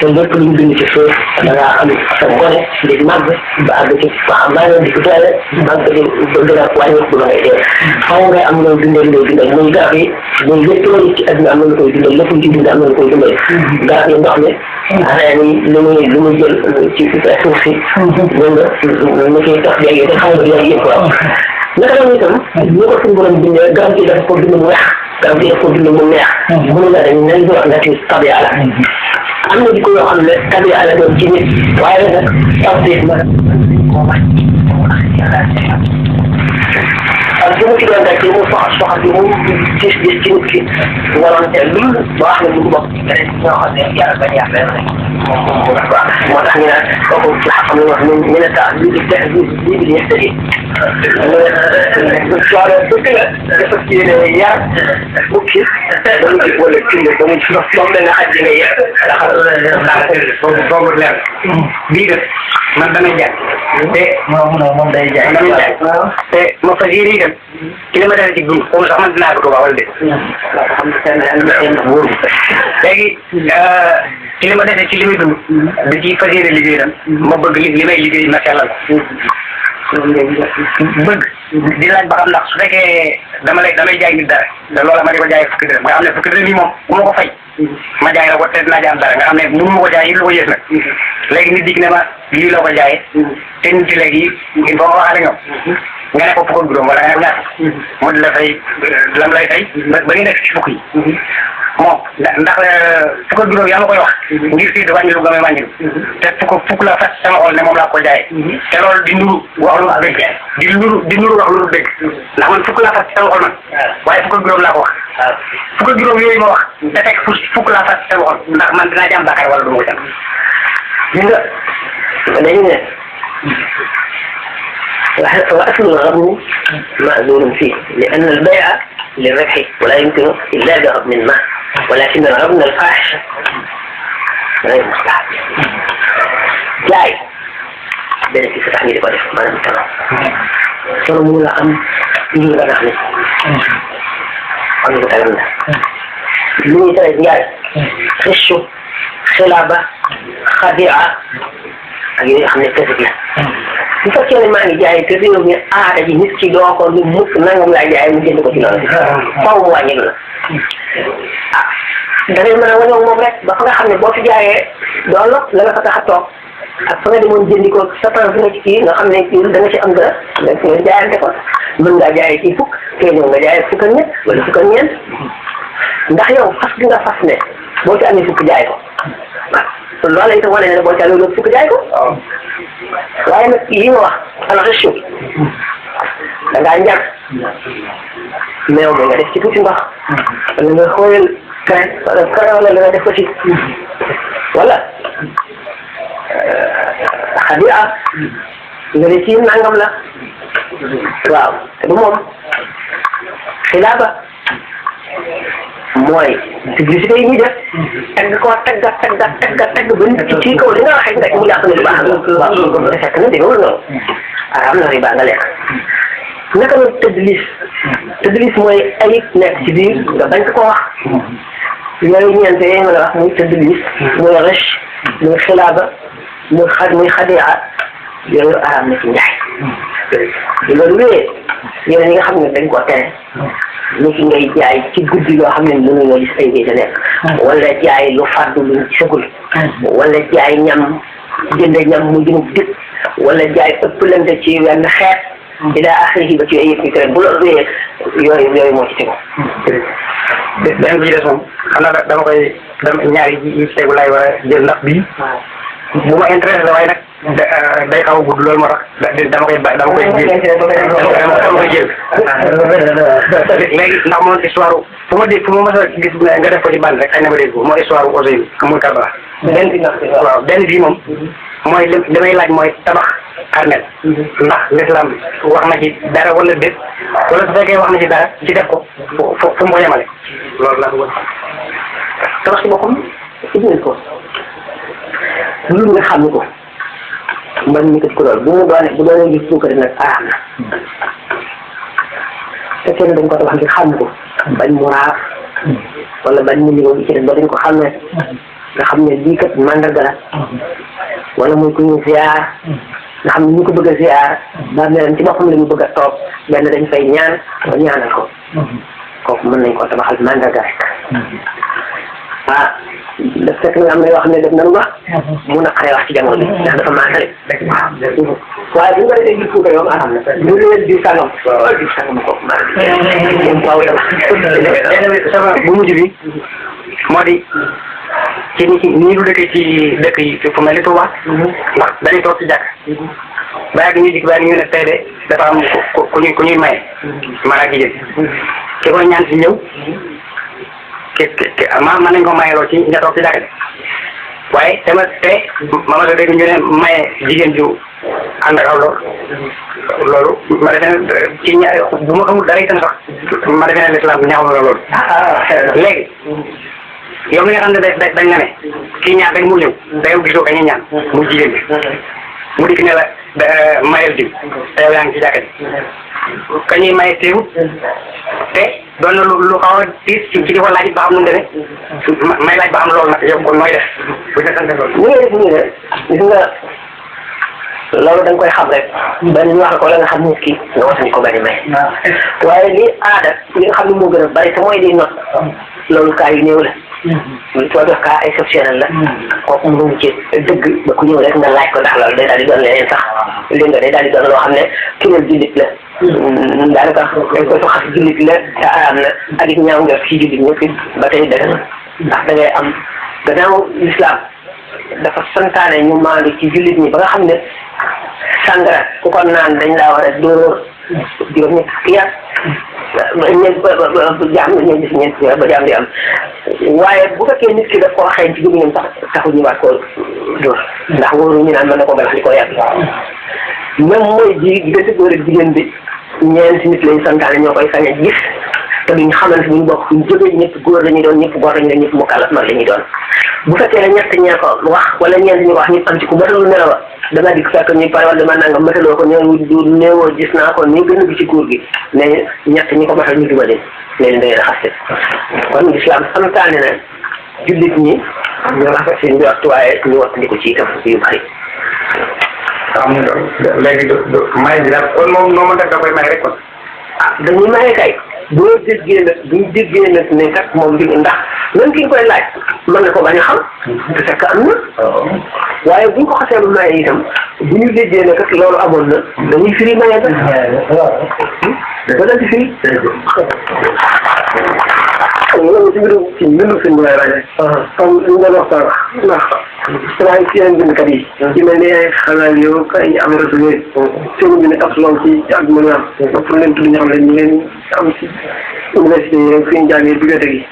te lépp lu ñu bind ci suuf da ngaa am sa ngone di màgg ba àgg ci waxambaane di ko doole màgg di bëgg a wàññeeku ba ngay dee xaw ngay am loo dundal loo dundal muy garab yi muy lépp loolu ci àdduna am na lu koy dundal lépp ci dund am na lu koy dundal garab yi ndox mi reen yi lu muy jël ci suuf si dégg nga ñu koy tax léegi te xam nga yooyu yëpp waaw naka la itam ñu ko suñu borom bindee garab gi dafa ko dund mu weex garab gi dafa ko dund mu neex mënu la dañ nañ ko wax nature tabia la am na jikko yoo xam ne tabi'a la doon ci nit waaye nag tawfiq ma ak li mu ci doon rek li mu soxal li mu gis ci nit ki waroon te lu wax ne lu bokk ñoo xam ne yàlla bañ yàq leen rek moo tax ñu naan kooku ci xam ne wax ñu ne tax lii di tex lii di yestari soxla dëgg la dafa ci ne yar bukki dañu ci wala kinde dañu ci moom la nga xaj nga yar boobu leer bii def man damay jaay te moom day jaay te ma fas yéene itam ci li ma def ci dund comme sax man dinaa ko tubaab wala déet léegi ci li ma defee ci li muy dund da ci fas yéene liggéey itam ma bëgg li may liggéey ma sellal bëgg di laaj ba xam ndax su fekkee damay jaay nit dara te loola ma di ko jaay fukki dërëm nga xam ne fukki dërëm yi moom ku ma ko fay ma jaay la ko te dinaa jaam dara nga xam ne mënu ma ko jaay yi lu ko yées nag léegi nit dig ne ma lii la ko jaayee te nit ci léegi il faut nga waxaale ñoom nga ne ko fukk ak juróom wala nga ne ñaata mu di la fay lam lay fay ba nga nekk ci fukk yi moom ndax fukk ak juróom yaa ma koy wax ngir fii di wàññi lu gamee wàññi te fukk la fas sama xol ne moom laa ko jaayee te loolu di nuru wax lu dëgg di nuru wax lu dëgg ndax man fukk laa fas sama xol man waaye fukk ak juróom laa ko wax fukk ak juróom yooyu ma wax te fekk fukk laa fas sama xol ndax man dinaa ci am bàkkaar wala du ma ko jam gis nga dañu ne وأصل الغبن مأذون فيه لأن البيع للربح ولا يمكن إلا بغبن ما ولكن الغبن الفاحش غير مستحب جاي بين في تحميل الوجه ما نمتنع صرموا لأم يجب أن نحن أنه تعلمنا من يترى جاي خشو خلابة خديعة أجل xam ne kese la bu fekkee ne maa ngi jaay te réew mi aada ji nit ki doo ko lu mukk nangam laa jaay mu jënd ko ci loolu faw mu wàññi la ah da ngay mën a wañoo moom rek ba fa nga xam ne boo fi jaayee doo lot la nga fa tax a toog ak fa nga demoon jëndi ko sa temps bi nga ci kii nga xam ne kii da nga ci am dara nga jaayante ko mën ngaa jaayee ci fukk te ñëw nga jaayee fukk ak ñett wala fukk ak ñeent ndax yow fas gi nga fas ne boo ci amee fukk jaay ko loolu itam wane ne boo ca loolu fukk jaay ko waaye nag lii nga wax alxachu da ngaa njàpp meew bi nga def ci tuuti ndox wala nga xooyal crème wala crème wala nga def ko ci wala xadia nga ne ci nangam la waaw te du moom xilaaba mooy publicité yi ñuy def tagg ko tagg ba nit ci kaw li nga waxee rek mu jàpp ne lu baax la waaw te fekk na déggoo noonu am na riba nga lekk naka la tëddlis mooy ayib nekk ci biir nga bañ ko wax yooyu ñeente yooyu nga la wax muy tëddlis muy rëch muy xilaaba muy xadia yooyu araam na ci njaay loolu wéyee yéen ñi nga xam ne dañ koo tere ni ki ngay jaay ci guddi loo xam ne mënu nga gis ay géej a nekk wala jaay lu fàddu lu gisagul wala jaay ñam jënd ñam mu jëm dëkk wala jaay ëppalante ci wenn xeet ila axiri ba ci ay yëpp yu tere bu loolu wéyee yooyu moo ci tegu benn bi ci des moom xam naa dama koy ñaari yi ci tegu laay war a jël ndax bii bu ma intéressé la waaye nag day xaw a gudd loolu moo tax dama koy jël léegi ndax moom histoire fu ma mës a gis nga def ko ci bande rek xëy na ma dégg ko mooy histoire Ousseynou amul Karbala benn bii moom mooy li may laaj mooy tabax armel ndax l'islam wax na ci dara wala déet wala su fekkee wax na ci dara ci def ko fu mu ko yemale loolu laa bëggoon tabax ci boppam ibnil ko lu nga xam ko man mi ko lool bu doone gis suukari nag araam na fekkee ne dañ ko tabax ngir xam ko bañ mu raaf wala bañ mu ñëw ci ba dañ ko xam ne nga xam ne lii kat mandarga la wala muy ku ñu ziar nga xam ne ñu ko bëgg a ziar ba melam ci boppam la ñu bëgg a toog benn dañ fay ñaan ba ñaanal ko kooku mën nañ ko tabaxal mandarga rek ah daf fekk nga am na yoo xam ne def nañu wax mu naqaree wax ci jamono bi ndax dafa maasale waaye bu ñu ko defee gis suukar yow araam na bu leen diw sàngam diw sàngam ko waaw sama bu mujj bi moo di ci ni ñu dëkkee ci dëkk yi fu mel ni Touba ndax dañuy toog ci jàkk ba yàgg ñu dik ba ñu ne tey de dafa am ku ñuy maye maanaam jigéen ki koy ñaan si ñëw mën nañ ko mayeloo ci ña toog ci jàkk waaye te ma dégg ñu ne maye jigéen ju ànd ak aw loolu ma defe ne ci bu ma xamul dara itam sax ma defe ne l'islam ñaaw na loolu léegi yow mi nga xam ne dañ na ne kii ñaan rek mu ñëw day gisoo kañu ñaan mu jigéen bi mu dikk ne la mayel diw te yow yaa ngi ci jàkka ji kañuy maye teewut te doon na lu xaw a tiis ci di ko laaj ba xam nu mu demee may laaj ba xam loolu nag yow kon mooy def bu ñu sante loolu. ñu ngi def nii de gis nga loolu da nga koy xam rek benn ñu wax ko la nga xam nit ki nga wasani ko bañ a may waaye li aada li nga xam ne moo gën a bari te mooy di not loolu cas yu néew la. lu ko def cas exceptionnel la. kooku mënuñu ci dëgg ba ku ñëw rek nga laaj ko ndax loolu day daal di doon leneen sax li nga day daal di doon loo xam ne kineel jullit la. daanaka dañ koy xas jullit la te araam na ak it ñaaw nga ci jullit ñëpp ba tey dëgg na ndax da ngay am gannaaw l'islam dafa santaane ñu maandu ci jullit ñi ba nga xam ne sangara ku ko naan dañ laa war a dóor juróom-ñetti fukki at jaam ñoo gis ñeent ba jaam di am waaye bu fekkee nit ki daf koo xeeñ ci gémmiñam sax taxul ñu waat koo dóor ndax wóoru ñu naan mën na ko galax di ko yàgg même mooy diggante góor ak jigéen bi ñeenti nit lañ santaane ñoo koy sañ a gis te duñ xamante ñu bokk fuñ jógee ñëpp góor lañuy doon ñëpp góor lañuy doon ñëpp mukallaf mag lañuy doon bu fekkee ne ñett ñee ko wax wala ñeent ñu wax ñëpp am ci ku matalu nelawa danga dikk fekk ñu pare wala dama nanga mataloo ko ñëw du néewoo gis naa ko ni gën a gi ci góor gi ne ñett ñi ko matal ñu duma leen léegi da ngeen a xaste kon islam santaane na jullit ñi ñu rafet seen njort waaye ñu wattandiku ci itam yu bari am na léegi may bi daal kon moom noo mën def da koy may rek kon dañuy maye kay boo déggee nag buñ déggee nag ne kat moom bi ndax même ki ñu koy laaj mën na ko bañ a xam te fekk am na waaye buñ ko xasee maye itam bu ñu déggee ne kat loolu amoon na dañuy firi maye ba ba daal di firi loolu ci mbirum sëñ bi lay rajo comme li nga wax sax ndax waaye ci yeneen bindkat yi ci mel ni ay xanaa yow ay amératu yooyu seen bi ne ab lool ci àdduna bi am ba pour leen tudd ñoo xam ne ñu leen am ci université yi rek fi ñu jàngee bibliothèque yi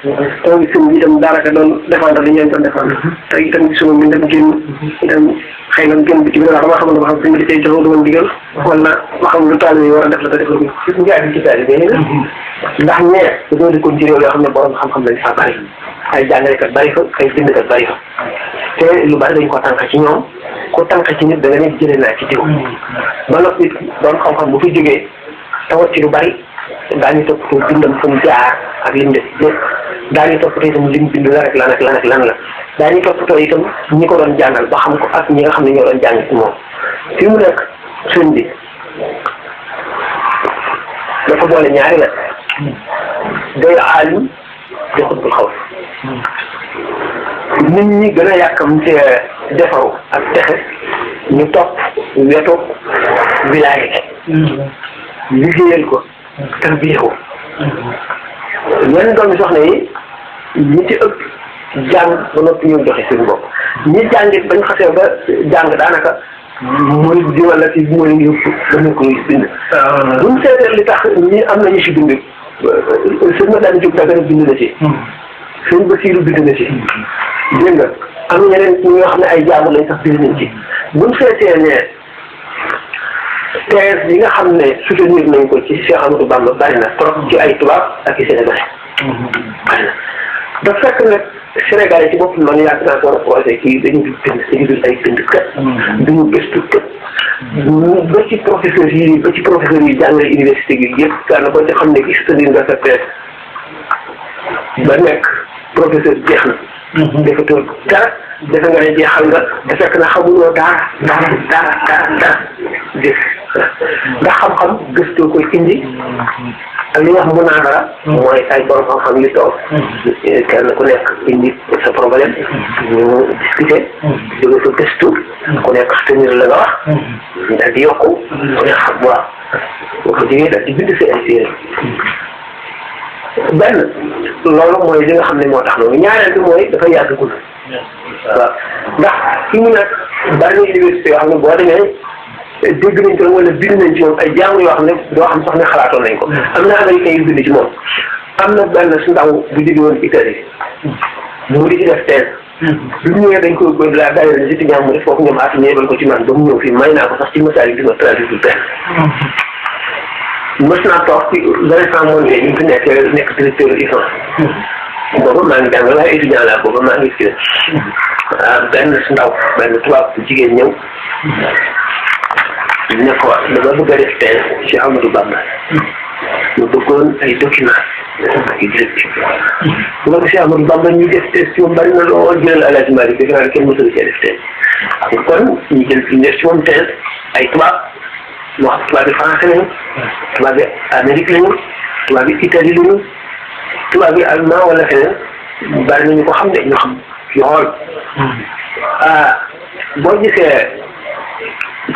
donc sëñ bi itam daanaka doon défendre li ñu leen doon défendre te itam gisuma mi dem génn itam xëy na génn bi ci biir dama xamul ba xam sëñ bi tey joxul woon digal wala ma xam lu taal yi war a def la te defal ko ci njaay bi ci taal bi ndax ñee dañoo di ko ci réew yoo xam ne borom xam-xam lañ fa bari ay jàngalekat bari fa ay bindkat bari fa te lu bari dañ ko tànk ci ñoom ku tànk ci nit da nga ne jëlee naa ci diw ba noppi doon xam-xam bu fi jógee tawat ci lu bari daañu toppatoo bindam fu mu jaar ak lim def lépp daañu toppatoo itam lim bind la rek lan ak lan ak lan la daañu toppatoo itam ñi ko doon jàngal ba xam ko ak ñi nga xam ne ñoo doon jàng ci moom fi mu nekk sëñ bi dafa boole ñaari la day aalim di xutbul xaw nit ñi gën a yàkkam ci defaru ak texe ñu topp wetu wilaaya liggéeyal ko tarbiyewu yenn doomi soxna yi ñi ci ëpp jàng ba noppi ñëw joxe seen bopp ñi jàngit bañ xasee ba jàng daanaka mooy di wala ci mooy yëpp dañu koy bind buñ seetee li tax ñi am nañu si bind sëñ ma daan jóg dagana bind na ci sëñ Basiiru bind na ci dégg nga am ñeneen ñi nga xam ne ay jaamu lañ sax bind nañ ci buñ seetee ne thèse yi nga xam ne soutenir nañ ko ci Cheikh Amadou Bamba bari na trop ci ay tubaab ak i sénégalais bari na da fekk nag sénégalais ci boppam man yàgg naa ko projet kii dañu dul bind dañu dul ay bind kat duñu gëstu kat ba ci professeurs yi jàngale université gi yëpp daana ko ci xam ne ki soutenir nga sa thèse ba nekk professeur jeex na defatoo dara defe nga ne jeexal nga te fekk na xamuloo dara gis ndax xam-xam gëstoo koy indi ak li nga xam munaadara mooy ay borom xam-xam yu toog kenn ku nekk indi sa problème ñu discuter jóge sa gëstu ku nekk tenir la nga wax daal di yokku ku nekk xam waaw boo ko jógee daal di bind si ay séeréer benn loolu mooy li nga xam ne moo tax loolu ñaareel bi mooy dafa yàggagul waaw ndax fi mu nekk bari na université yoo xam ne boo demee dégg nañ ko wala bind nañ ci moom ay jàng yoo xam ne doo xam sax ne xalaatoon nañ ko am na américain yu bind ci moom am na benn su ndaw bu jóge woon Italie mu di ci def thèse bi mu ñëwee dañ ko la daayira si ñaam mu def foofu ñoom at ñeebal ko ci man ba mu ñëw fii may naa ko sax ci message bi ma traduire benn mës naa toog ci Vincent Mondé ñu fi nekk directeur ISAN booba maa ngi jàng waaye étudiant laa booba maa ngi kii benn su ndaw benn tubaab bu jigéen ñëw ne ko dama bëgg a def thèse ci Amadou Bamba mu bëggoon ay documents ak directive bu ma gisee Amadou Bamba ñu def thèse ci moom bari na lool jëlal El Hadj Malick defe naa ne kenn mësul cee def thèse nga kon ñu jël ñu def ci moom thèse ay tubaab moo xam tubaab bi français lañu tubaab bi Amérique lañu tubaab bi Italie lañu tubaab bi allemand wala feneen bari na ñu ko xam ne ñu xam ci xool boo gisee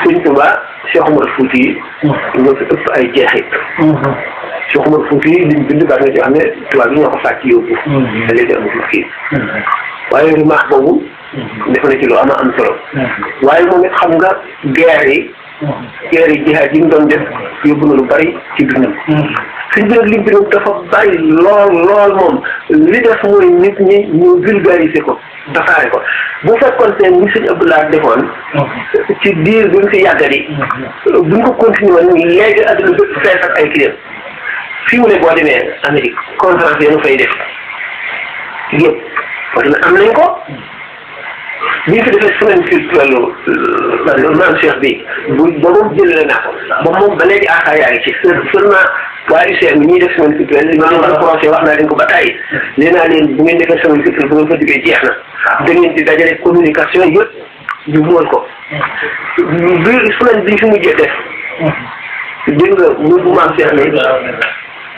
Sëñ Tuubaa Cheikh Omar Fouti yi ñoo fi ëpp ay jeexit Cheikh Omar Fouti yi liñ bind bari na ci xam ne tubaab yi ñoo ko sàcc yóbbu te léegi amatul kii waaye rimaax boobu def na ci lu am solo waaye moom it xam nga guerre yi jihaad yi mu doon def yóbbu na lu bari ci dundam suñ bi nag liñ bind dafa bari lool moom li def mooy nit ñi ñu vulgariser ko tasaare ko bu fekkoon seen ni Sëñ Abdoulaye defoon ci diir bi mu fi yàggati buñ ko continué woon léegi adduna bépp fees ak ay client fii mu ne boo demee Amérique conférence yi nu fay def yëpp parce que am nañ ko bi ñu fi defee semaine culturelle maam Cheikh bi boobu jëlee naa ko ba moom ba léegi aaxaar yaa ngi ci seulement waaye UCM bi ñuy def semaine culturelle li ma leen projet wax naa leen ko ba tàyyi nee naa leen bu ngeen defee semaine culturelle bu ngeen fa jógee jeex na da ngeen di dajale communication yëpp ñu mool ko bi semaine bi ñu fi mujjee def dégg nga muy bu maam Cheikh ne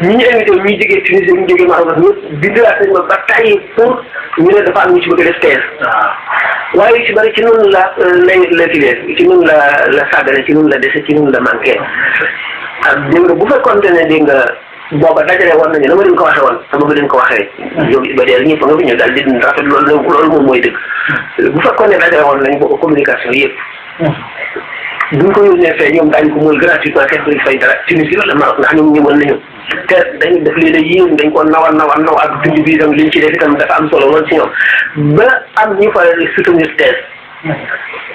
ñi ñu invité ñuy jógee Tunisie ñu jógee Maroc ñëpp bindiwaat nañ ma ba tàyyi pour ñu ne dafa am ñu ci bëgg a def thèse waaye yu ci bëri ci noonu la kii ci noonu la sàggane ci noonu la dese ci noonu la manqué ak dégg nga bu fekkoonte ne dégg nga booba dajale woon nañu na ma leen ko waxee woon sama ba leen ko waxee yow ba dee ñëpp nga fi ñëw daal di rafet loolu moom mooy dëgg bu fekkoon ne dajale woon nañu ko communication yëpp buñ ko yónnee fee ñoom daañu ko mooy gratuitement kenn duñ fay dara Tunisie wala Maroc ndax ñoom ñëwoon nañu te dañu def lii la yéen dañ ko naw ak bind bi itam liñ ci def itam dafa am solo lool ci ñoom ba am ñu fa soutenir thèse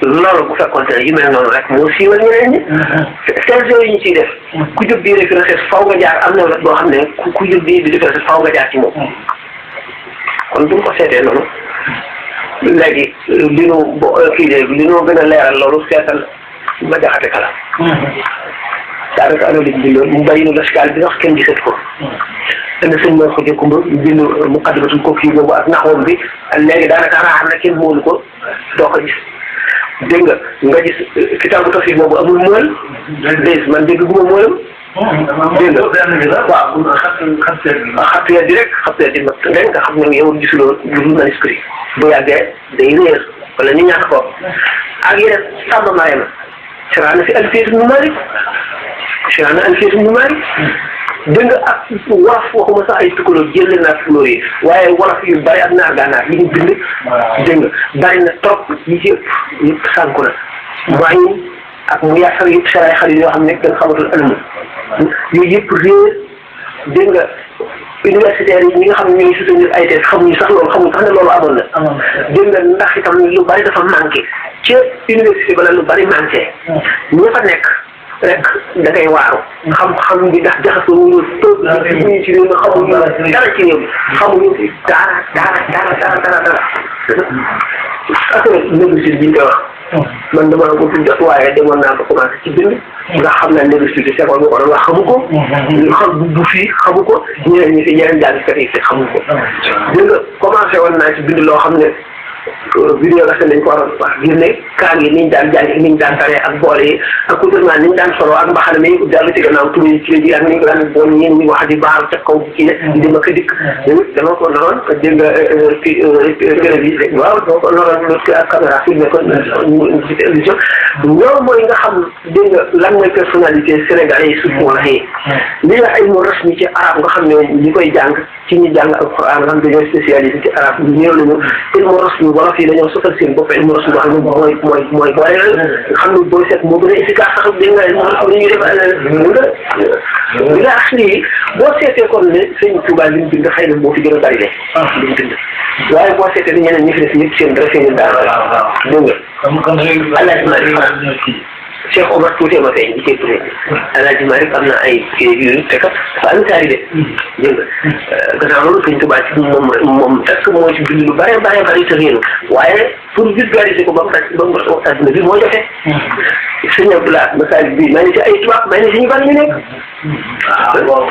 loolu bu fekkoon ne yu mel noonu rek moo siiwal ñeneen ñi thèse yooyu ñu ciy def ku jóg di def recherche faw nga jaar am na wet boo xam ne ku jóg di def recherche faw nga jaar ci moom kon duñ ko seetee noonu léegi li nu gën a leeral loolu seetal ma jaxate kala daanaka analyse bi loolu mu bàyyi nu laskaal bi wax kenn gisat ko dana sëñ ma ko jëkkumba bind muqaddimatul ko kii boobu ak naxoom bi léegi daanaka raar na kenn moolu ko doo ko gis dégg nga gis kitaabu tafsir boobu amul mool dégg man dégg guma moolam dégg nga waaw xatteer di rek xatteer di mag dégg nga xam ne yow gisuloo lu manuscrit bu yàggee day réer wala ñu ñàkk ko ak yeneen sàmmamaayam siraana si Alfiyatu Ibnu Maalik siraana Alfiyatu Ibnu Maalik dégg nga ak wolof waxuma sax ay tukulóor jëlee naa tukulóor yi waaye wolof yu bari ak naar gànnaar yi ñu bind dégg nga bari na trop yi ci yëpp sànku na mooy ak mu yaasar yëpp saraay xarit yoo xam ne kenn xamatul ëllëg yooyu yëpp réer dégg nga universitaires yi ñi nga xam ne ñooy soutenir ay thèses xamuñu sax loolu xamuñu sax ne loolu amoon na dégg nga ndax itam lu bari dafa manqué ca université bala lu bari manqué ña fa nekk rek da ngay waaru xam-xam bi ndax jaxasoo ñu ñu ci réew mi xamuñu dara ci réew mi xamuñu dara affaire négocier bi ñu koy wax man dama ko fi jot waaye demoon naa ko commencé ci bind ndax xam naa négocier bi seconde ko doon wax xamu ko xam bu fii xamu ko ñeneen ñi fi yeneen jàngkat yi fi xamu ko dégg nga commencé woon naa ci bind loo xam ne vidéo la dañ ko war a wax génne kaan yi niñ daan jàng niñ daan taree ak boole yi ak couvernement niñ daan solo ak mbaxana mi dellu ci gannaaw tuuti ci ji ak niñ ko daan boon ñeen ñi wax di baaru ca kaw ci ne di ma ko dikk dama ko naroon dégg nga télévisé waaw dama ko naroon ak caméra filmé ko ci télévision ñoom mooy nga xam dégg nga lan mooy personnalité sénégalais yi surtout wala yi li nga ay mu rasmi ci arab nga xam ne ñi koy jàng ci ñi jàng alquran nga xam dañoo spécialisé ci arab ñu ñëw lañu ilmu rasmi wolof yi dañoo sotal seen bopp ilmu rasul wax mooy waaye nga xam ne booy seet moo gën a efficace sax dégg nga li ñuy def nga lii boo seetee kon ne sëñ Touba li mu bind xëy na moo fi gën a bari de li mu bind waaye boo seetee ni ñeneen ñi fi def ñëpp seen dara seen daal dégg nga Cheikh Omar Tuuti ma feeñ di Tuuti Alaaji Malik am na ay yu te kat dafa am taalibe dégg nga gannaaw loolu sëñ Tuubaa ci moom parce que moo ci bind lu bare te réeru waaye pour vulgariser ko ba mu adduna bi moo joxe sëñ Abdoulaye Masalik bi may na ci ay tubaab may na ci ñu bari ñu nekk waaw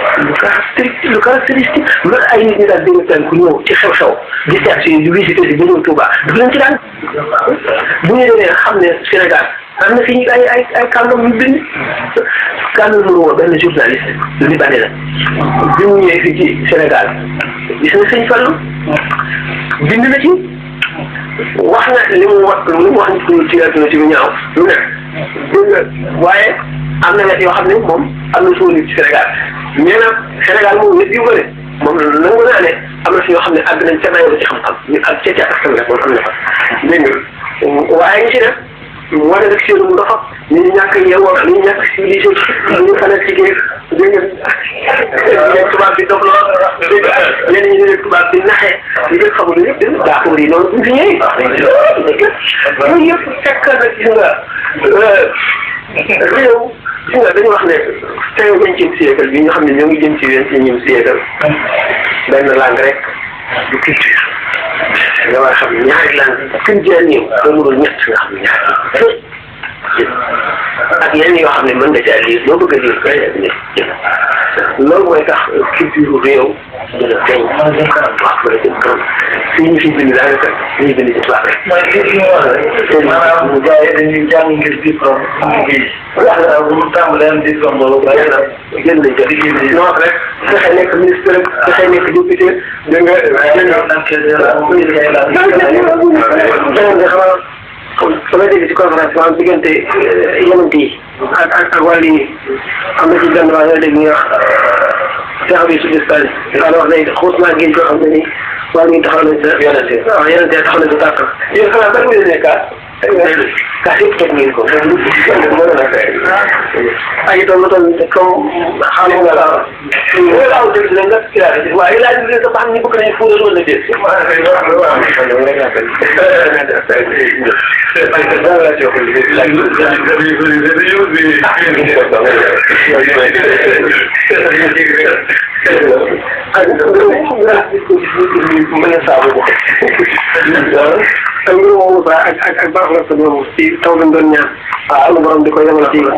lu caractéristique lu ay nit ñi daal dégg nga ku ñëw ci xew-xew di seet si di visité si ba ñëw Touba daf leen ci daan bu ñu demee xam ne Sénégal am na fi ñu ay kàngam yu bind kàngam mu benn journaliste libanais la bi mu ñëwee fii ci Sénégal gis na sëñ Fallu bind na ci wax na li mu wax nit ci àdduna ci lu ñaaw lu nekk dégg nga waaye am na wet yoo xam ne moom am na suñu nit ci Sénégal mais nag Sénégal moom nit yu bëri moom nangu naa ne am na si yoo xam ne àgg nañ ca mayoo ci xam-xam ñu ak ca askan rek moom am na fa dégg nga waaye ñu ci def wane rek seen ndox ñu ñàkk yeewoo ñu ñàkk civilisé ñu fanatique dégg nga tubaab bi dof la dégg nga ñenn ñi ne tubaab bi naxee ñu def xamul ne yëpp dégg daa ko wari noonu buñ fi ñëwee yooyu yëpp fekk na gis nga réew gis nga dañu wax ne tey vingtième siècle bi nga xam ne ñoo ngi jëm ci 21e siècle benn langue rek du culture nga war a xam ne ñaari langue gën jaa néew ba mu doon ñett nga xam ne ñaari ak yenn yoo xam ne mën nga caa lire loo bëgg a lire kay loolu mooy tax culture réew dina feeñ wax ba jëm kanam fii ñu fi bind daanaka ñuy bind ci tubaab rek. mooy li ñu wax rek. maanaam bu gars yi dañuy jàng ngir diplôme. wax na bu mu tàmbalee am diplôme boobu. jël nañ ko liggéey non rek fexe nekk ministre rek fexe nekk député da nga. sama dégg ci conférence bi am diggante yonent yi ak wàll yi am na ci benn waa yoo dégg ñu wax Cheikh bi Sudistani daal wax ne xuus naa géej koo xam ne nii waa ngi taxaw nañ sa yonent waaw yonent taxaw nañ sa tàkk yéen xanaa ban wéy ne kaas yëpp teg ngeen ko ak itam comme xam nga la loolu aw dëgg la nga kii waaye laaj bi nga xam ñu bëgg nañu fuural wala déet mën a saabu ko ak mbiru moomu sax ak baax na sa boobu ci taw bi doon ñaan waaw am na borom di ko yemal ci waaw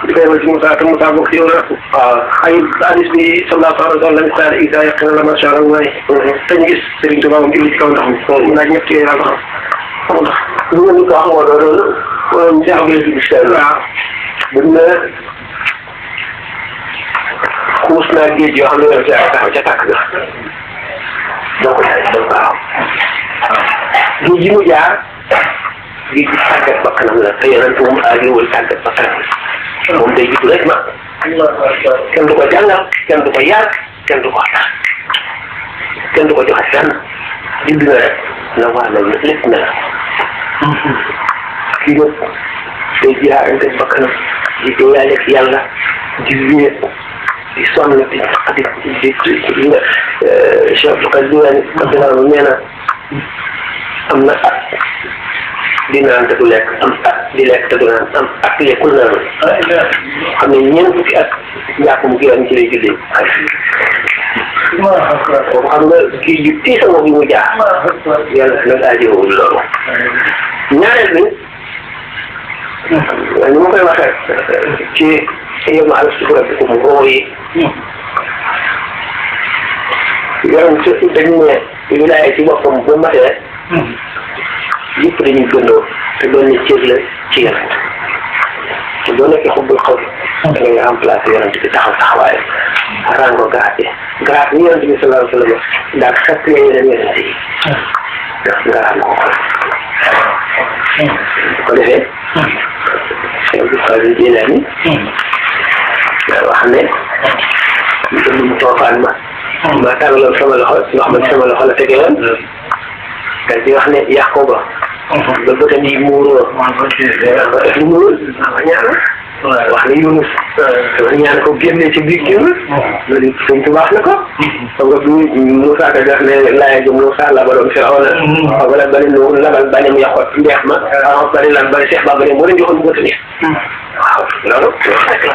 di ko yemal ci Moussa te Moussa bokk ci yow na waaw ay hadis bi sallallahu alayhi wa sallam misaal Isa yàq na la macha allah waaye te ñu gis Serigne Touba moom julli ci kaw ndox mi laaj ñett yooyu laa ko xam ndax lu nga ni ko xam nga loolu jaxle incha allah buñ ne xuus naa géej yoo xam ne yow ca tàkk ga doo ko jaay doo ko waaw géej gi mu jaar géej gi tàggat bakkanam la te yonent moom aajowul tàggat bakkanam moom day jublu rek ma kenn du ko jàngal kenn du ko yar kenn du ko tax kenn du ko joxe fenn judd na rek na waa na lépp na la kii nag day jaarante bakkanam di ko yaale ak yàlla di wéet di sonn di nga Cheikh Abdoulaye Diwane nee na am na at di naan te du lekk am at di lekk te du naan am at lekkul naan xam ne ñeent fukki at ñàkk mu kiiram ci lay jullee boobu xam nga kii ju tiisa moom bi mu jaar yàlla nag aajowul loolu ñaareel bi ni ma koy waxee ci yow ma àll suuf rek ko mu roo yi yoon dañ ne wilaaya ci boppam bu matee yëpp dañuy gëndoo te doon ne cër la ci yonent te boo nekkee xubbul xaw da ngay remplacé yonent bi taxaw taxawaay rango garaate garaat ni yonent bi sallallahu alayhi wa sallam daal xet nga yeneen yonent yi garaat nga ko xool bu ko defee Cheikh Abdul Qadir Jilani wax ne mu toofaan ma tàllaloon sama loxo loo xam ne sama loxo la tege woon daal di wax ne Yaquba ba bëtam yi muuroo muur ñaan wax ne Yunus ñaan ko génne ci biir Yunus loolu suñ tu baax na ko xam nga bi Moussa ka def ne laaya ji Moussa labaloon Firawna wala bari nu labal banim yàqot ndeex ma bari lan bari Cheikh Ba bari moo leen joxoon bëtt ni waaw loolu rek la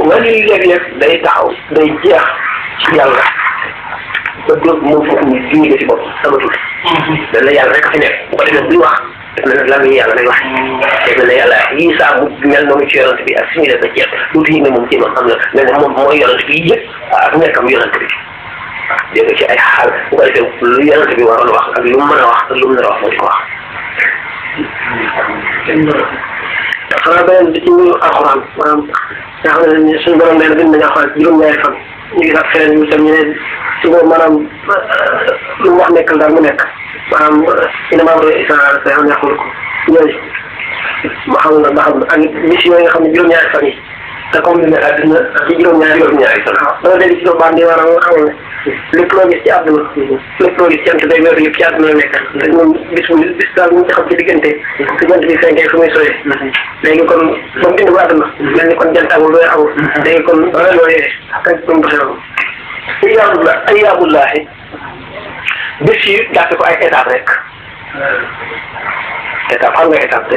wali léeg-léeg day taxaw day jeex ci yàlla ba dóor moom foofu ñu jiw ci bopp amatul. dañ la yàlla rek a fi nekk bu ko defee buy wax def na lan la yàlla day wax def na yàlla yii saa bu mel noonu ci yonent bi ak suñu def ba jeex tuuti yi ne moom ci moom xam na mel ne moom mooy yonent bi yëpp ak nekkam yonent bi dégg nga ci ay xaal bu ko defee lu yonent bi waroon wax ak lu mu mën a wax ak lu mu nar a wax moo di ko wax. xanaa beneen bi ci mbiru alxuraan maanaam nga xam ne suñu borom nee na bind nañu alxuraan juróom-ñaari fan ñu ngi sax feneen ñu tam ñu ne su boobu maanaam lu mu wax nekkal daal mu nekk maanaam ina membre isaan sa xam nekkul ko yooyu ma xam na ba xam ak mission yi nga xam ne juróom-ñaari fan yi te comme li ne àddina ci juróom-ñaari fan dana dégg ci sa bande yi maanaam nga xam ne lépp loo gis ci àdduna lépp loo gis ci ant day weer yëpp ci àdduna la nekk te ñun bis daal ñu xam ci diggante su jant bi fenkee fu muy soyee léegi kon ba mu bind bu àdduna mel ni kon jant amul weer amul léegi kon yooyee ak ba mu doxee ayyaamullaahi bis yi jàppe ko ay étape rek étape xam nga étape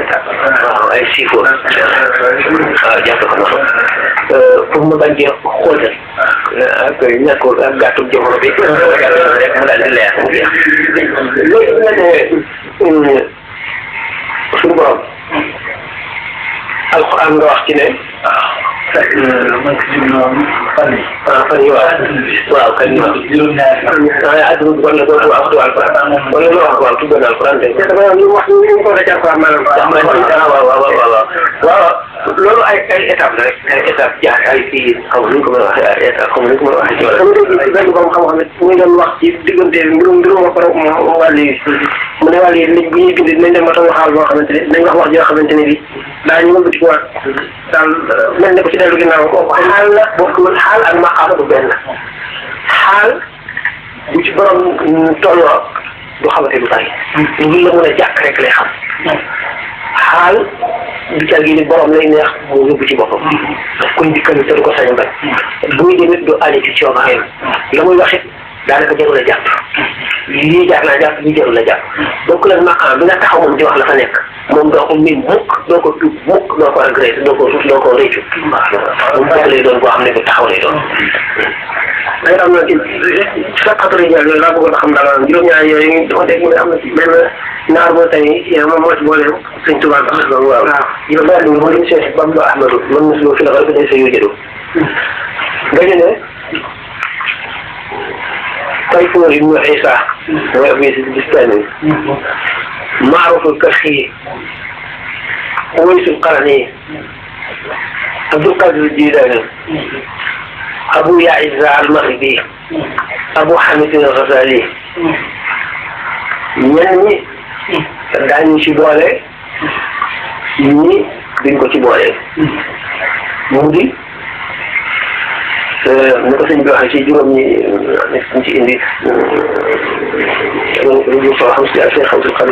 waaw ay siifoo waaw jàppe ko noonu pour mu bañ cee xóotal ak ñàkkul ak gàttul jamono bi rek mu daal di leer mu jeex léegi nga ne suñu borom alxuraan nga wax ci ne fan yi waaw kan yi waaw adduna kon la dootu wax du alxuraan wala loo wax waaw tudd na alxuraan de dafa ñu wax ñu ko ci alxuraan maanaam waaw loolu ay étape la rek ay étape jaar ay kii xaw ma nu ñu ko mën a waxee ay étape xaw ma nu ñu ko mën a waxee ci wàllu dama dégg ci benn borom xam-xam ne muy doon wax ci diggante mbirum wàll yi mu ne wàll yi nit bu ñuy bind dinañ dem ba taw xaal boo xamante ne dañ wax wax joo xamante ne bi daañu mën ci waat daal mel ne ko ci dellu ginnaaw kooku xaal la bokkul xaal ak maqaama du benn xaal bu ci borom tolloo du xamante lu bari lu la mën a jàkk rek lay xam xaal du ca gi ni borom lay neex mu yóbbu ci boppam daf koy dikkal te du ko sañ a bañ bu muy demit du ali ci coobaayam la muy wax it daanaka jarul a jàpp lii jaar naa jàpp lii jarul a jàpp donc nag maqaam bi nga taxaw moom di wax la fa nekk moom doo ko miin mukk doo ko tuub mukk doo ko regretté doo ko rus doo ko réccu waaw moom dëgg lay doon boo xam ne bu taxaw lay doon da nga am na ci saqatu rijal yooyu laa bëggoon a xam daal juróom-ñaar yooyu dafa dégg mu ne am na ci benn naar boo tey moom moo ci boole sëñ Tuubaa sax loolu waaw yow daal di moo lim seeti bam ba ahmadu man mosuloo fi la xal ko day sa yoo jëdu dañu ne Tayfur ibnu Isa mooy Abu Yazid Bistami Maaruful Karxi Uwaysul Qarni Abdul Qadir Jilaani Abu Ya'iza al-Maghribi Abu Hamid al-Ghazali ñenn ñi daañu ci boole ñi duñ ko ci boole mu di ni ko sëñ bi waxee ci juróom ñi ñu ci indi ñu soo xam si affaire xam si xam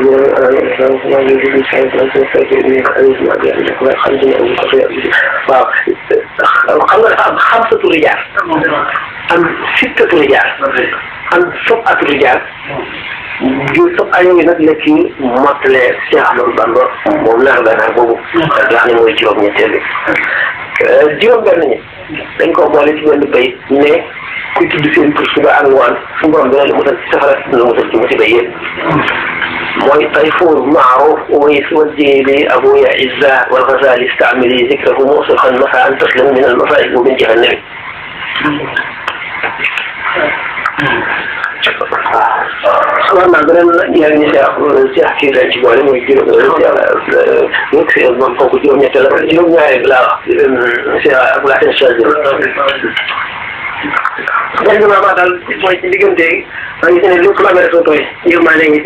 waaw xam nga dafa am xamsatu rijaal am sittatu rijaal am sab'atu rijaal sob a yooyu nag la ci mottale Cheikh Ahmadou Bamba moom naar gànnaar boobu nga xam ne mooy juróom-ñetteel bi juróom-benn ñi dañ ko boole ci benn bay ne kuy tudd seen tur suba ak ngoon su borom dina la musal ci safara dina la musal ci musiba yëpp mooy Tayfur Maaruf Uways wal Jayli Abu Ya'iza wal Ghazali istamili zikrahu muslixan masa an taslam min al masaa'ib min jahannam waaw naa beneen ñaari ñi Cheikh kii lañ ci boole mooy juróom moom kooku juróom-ñett la juróom-ñaari bi laa wax Cheikh Abdoulaye Chazir exactement maa daal mooy ci diggante maa ngi ne lépp lu amee rek soo tooy yërmande ngi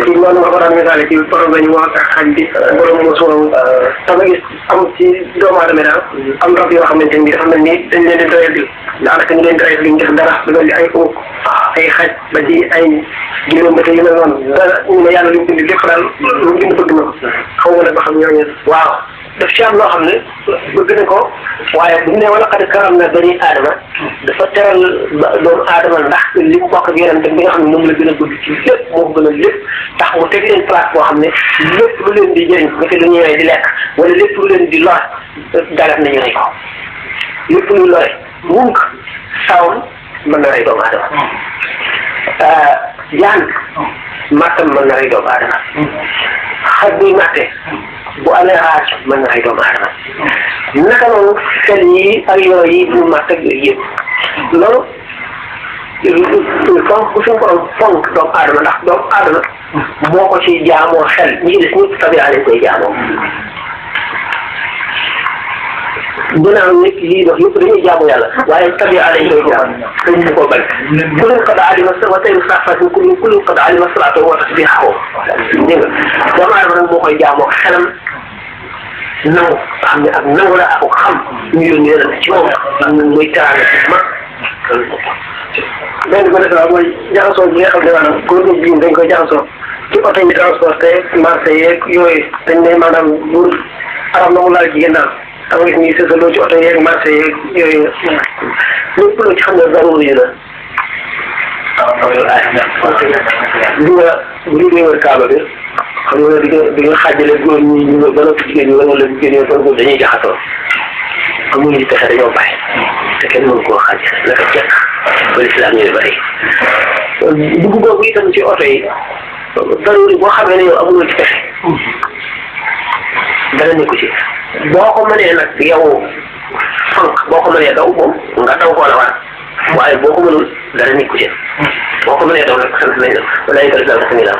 ci noonu nga ko daan misaale ci problème moo ak xaj bi borom moo suuraw sama gis am ci doomu aadama daal am rab yoo xamante ni dafa mel ni dañ leen di doyal di daanaka ñu leen di rey duñ def dara lu mel ni ay ëpp ay xaj ba ci ay juróom ba te yu mel noonu dara ñu ne yàlla li mu bind lépp daal lu mu bind bëgg na ko xaw ma nag ba xam ñooñu waaw daf ci am loo xam ne bëgg na ko waaye bu ñu nee wala xad karam na bani aadama dafa teral doomu aadama ndax li mu bokk ak yeneen bi nga xam ne moom la gën a bëgg ci lépp moo ko gën a lépp tax mu teg leen place boo xam ne lépp lu leen di jëriñ nga lu ñëwee di lekk wala lépp lu leen di lor dagat nañu rey ko lépp luy lore munk sawm mën na rey doomu aadama jaan mattam mën na rey doomu aadama xaj buy matte bu amee aaj mën na rey doomu aadama naka noonu fel yi ak yooyu bu matt ak yooyu yëpp loolu fonk suñu borom fonk doomu aadama ndax doomu aadama moo ko ci jaamoo xel ñi des ñëpp tabiaa lañ koy jaamoo gannaaw nit lii dox yëpp dañuy jaamu yàlla waaye tabiaa lañ koy jaam dañ ko bañ kulun qad alima wa tayru safatin kulun qad alima salaatu wa tasbihahu dégg nga doomu aadama nag moo koy jaamoo xelam nangu xam ne ak nangu la ak xam ñu yónni yeneen ci moom muy teraanga ci mag benn ba def mooy jaxasoo bi nga xam ne maanaam góor ñi jigéen dañ koy jaxasoo ci oto yi transporté marché yeeg yooyu dañ ne maanaam góor aram na mu laal jigéen daal am nga ñuy sësaloo ci oto yeeg marché yeeg yooyu lépp loo ci xam ne daruri yi la li nga bu ñu wër kaaba bi xam nga di nga xaajale góor ñi ñu ba noppi jigéen ñi wala jigéen ñi kon dañuy jaxasoo amuñu ci pexe dañoo bàyyi te kenn mënu koo xaaj naka jekk ba lislaam ñuy bëri dugg googu itam ci oto yi daruri boo xamee ne yow amuloo ci pexe dara nekku ci boo ko mënee nag yow fank boo ko mënee daw moom nga daw koo la war waaye boo ko mënul dara nekku ci boo ko mënee daw nag sant nañ la wala ay bëri daal dafa ngi laa